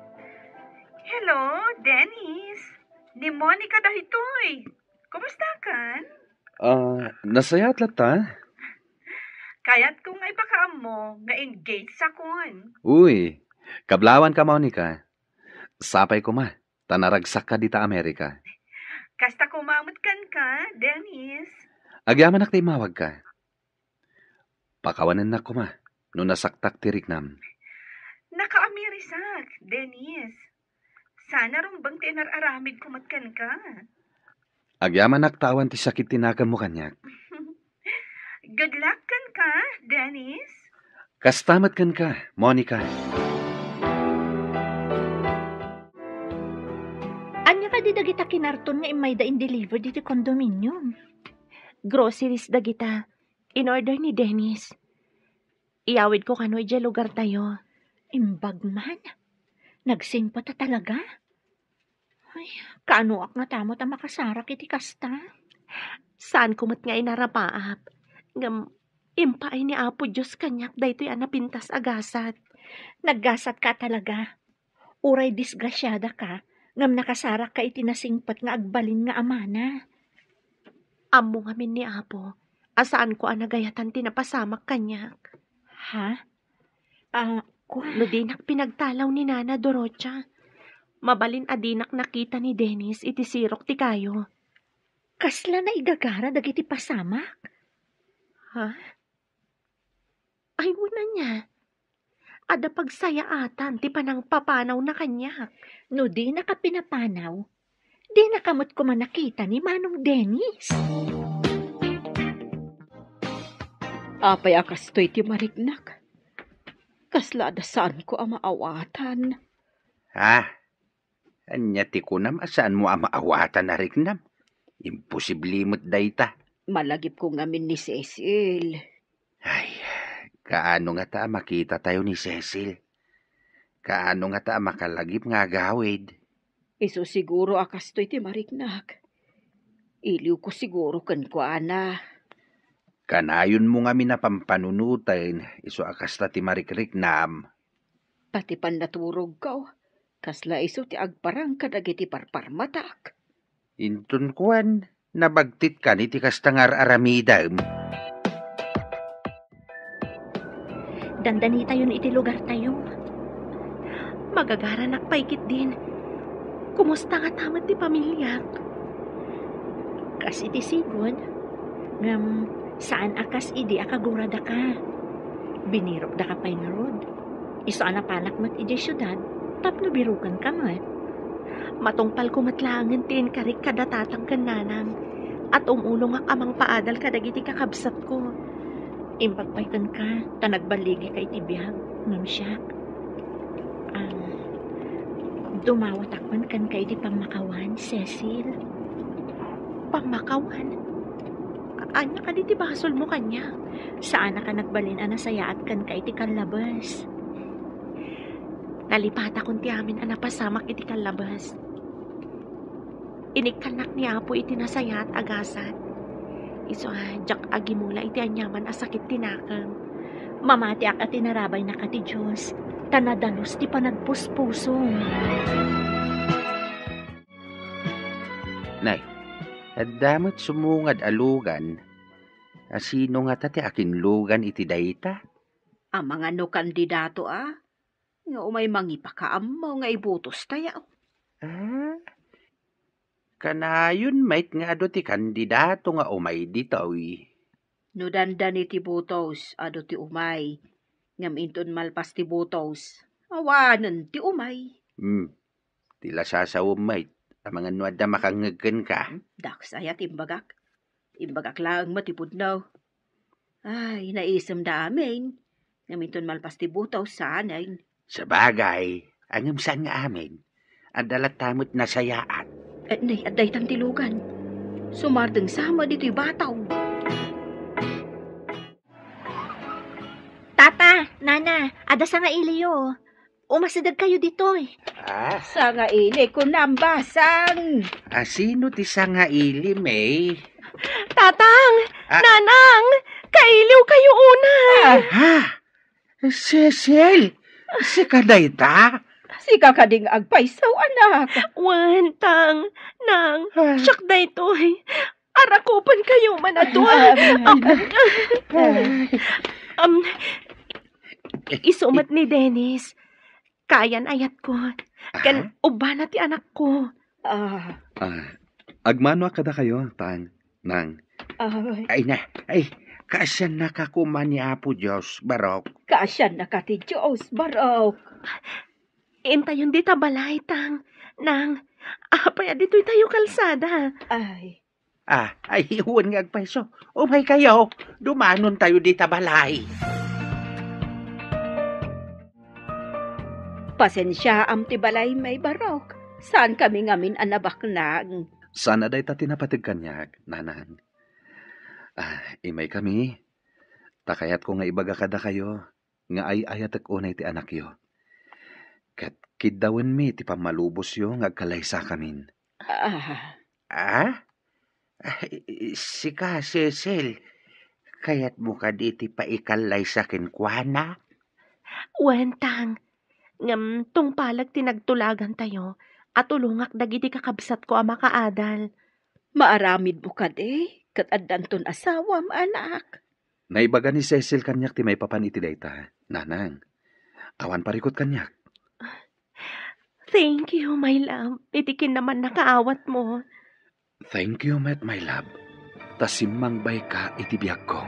Hello, Dennis. Ni Monica daytoy. Kumustakan? Ah, nasayaat latta? Kayatko nga ipakaammo nga engaged sakon. Uy, kablawanka, Monica. Sapay koma, ta naragsakka dita Amerika. Kasta koma met kenka, Dennis. Agyamanak ta immawagka. Pakawanennak koma no nasaktak ti riknam. Nakaamirisak, Dennis. Sana rumbeng ti inar-aramidko met kenka. Agyamanak ta awan ti sakit ti nakemmo kaniak. Good luck kenka, Dennis. Kasta met kenka, Monica. Ania kadi dagita kinarton nga immayda in-deliver ditoy condominium? Groceries dagita. In-order ni Dennis. Iyawidko kano idiay lugartayo. Imbag man. Nagsingpet a talaga? Ay, kaanoak ngata met a makasarak iti kasta? Saanko met nga inarapaap. Ngem, impaay ni Apo Dios kaniak daytoy a napintas a gasat. Naggasatka a talaga. Uray disgrasiadaka, ngem nakasarakka iti nasingpet nga agbalin nga amana. Ammo ngamin ni Apo a saanko a nagayatan ti napasamak kaniak. Ha? Ah, kua? No dinak pinagtalaw ni Nana Dorotia, mabalin a dinak nakita ni Dennis iti sirok ti kayo. Kasla naigagara dagiti pasamak? Ha? Ay, wen ania. Adda pagsayaatan ti panangpapanawna kaniak. No dinaka pinapanaw, dinaka met koma nakita ni Manong Dennis. Apay a kastoy ti mariknak? Kasla adda saanko a maawatan. Ha? Ania ti kunam a saanmo a maawatan a riknam? Imposible met dayta. Malagipko ngamin ni Cecil. Ay, kaano ngata a makitatayo ni Cecil? Kaano ngata a makalagip nga agawid? Isu siguro a kastoy ti mariknak. Iliwko siguro kenkuana. Kanayonmo ngamin a pampanunoten isu a kasta ti marikriknam. Pati pannaturogko, kasla isu ti agparang kadagiti parparmatak. Inton kuan, nabagtitkan iti kasta nga ar-aramidem. Dandanitayon iti lugartayo. Magagaranak pay ketdin. Kumusta ngata met ti pamiliak? Kas iti sigud, ngem saan a kas idi a kaguradaka. Binirokdaka pay ngarud. Isu a napanak met idiay siudad tapno birokenka met. Matungpalko met laengen ti inkarik kada tatang ken nanang, a tumulongak a mangpaadal kadagiti kakabsatko. Imbag pay kenka, ta nagballigika iti biag, ngem siak. Am, dumawatak man kenka iti pammakawan, Cecil. Pammakawan? A-, ania kadi ti basolmo kaniak? Saanak a nagbalin a nasayaat kenka iti kallabes. Nalipatakon ti amin a napasamak iti kallabes. Inikkannak ni Apo iti nasayaat a gasat. Isu a diak agimula iti aniaman a sakit ti nakem. Mamatiak a tinarabaynaka ti Dios, ta nadalus ti panagpuspusom. Nay, adda met sumungad a lugan. A sino ngata ti akinlugan iti dayta? Amangan no kandidato a, nga umay mangipakaammo nga ibutos tayo. Ah, kanayon met nga adu ti kandidato nga umay ditoy. No dandani ti butos, adu ti umay. Ngem inton malpas ti butos, awanen ti umay. Hmm. Ti lasasawem met, amangan no adda makangngeg kenka. Hmm, daks aya ti imbagak. Imbagak laeng met ti pudno. Ay, naisem da amin. Ngem inton malpas ti butos, saanen. Sabagay, ngem saan nga amin. Adda latta met nasayaat. Eh, nay, adda itan ti lugan. Sumardeng sama ditoy bataw. Tata, Nana, adda sangailiyo. Umasideg kayo ditoy. Ah? Sangaili, kunam, basang. Ah, sino ti sangaili, May? Tatang! Ah. Nanang! Kailiw kayo una! Ah. Ha? Cecil, sika dayta? Sika kading agpayso, anak. Wen, Tang, Nang, ah, siak daytoy. Arakupan kayo man adu. Ah, ah, ah. Um, isu met ni Dennis. Kayan ayatko. Ken ubbana ti anakko. Ah. Ah, agmanoak kadakayo, Tang, Nang. Ay. Ay na, ay, kaasiannaka koma ni Apo Dios, Barok. Kaasiannaka ti Dios, Barok. Intayon dita balay, Tang, Nang. Apay a ditoy tayo kalsada? Ay. Ah, ay, wen nga agpayso. Umay kayo, dumanon tayo dita balay. Pasensiaam ti balay, May Barok. Saan kami ngamin a nabaknang. Saan a dayta ti napateg kaniak, Nanang. Ah, imay kami. Ta kayatko nga ibaga kadakayo nga ay-ayatek unay ti anakyo. Ket kiddawenmi ti pammalubosyo nga agkallaysakamin. Ah. Ah? Ay, sika, Cecil, kayatmo kadi ti paikallaysa kenkuana? Wen, Tang. Ngem tungpaleg ti nagtulagantayo a tulongak dagiti kakabsatko a makaadal. Maaramidmo kadi ket addanton asawam, anak? Naibaga ni Cecil kaniak ti maipapan iti dayta, Nanang. Awan parikut kaniak. Thank you, my love, iti kinamannakaawatmo. Thank you met, my love, ta simmangbayka iti biagko.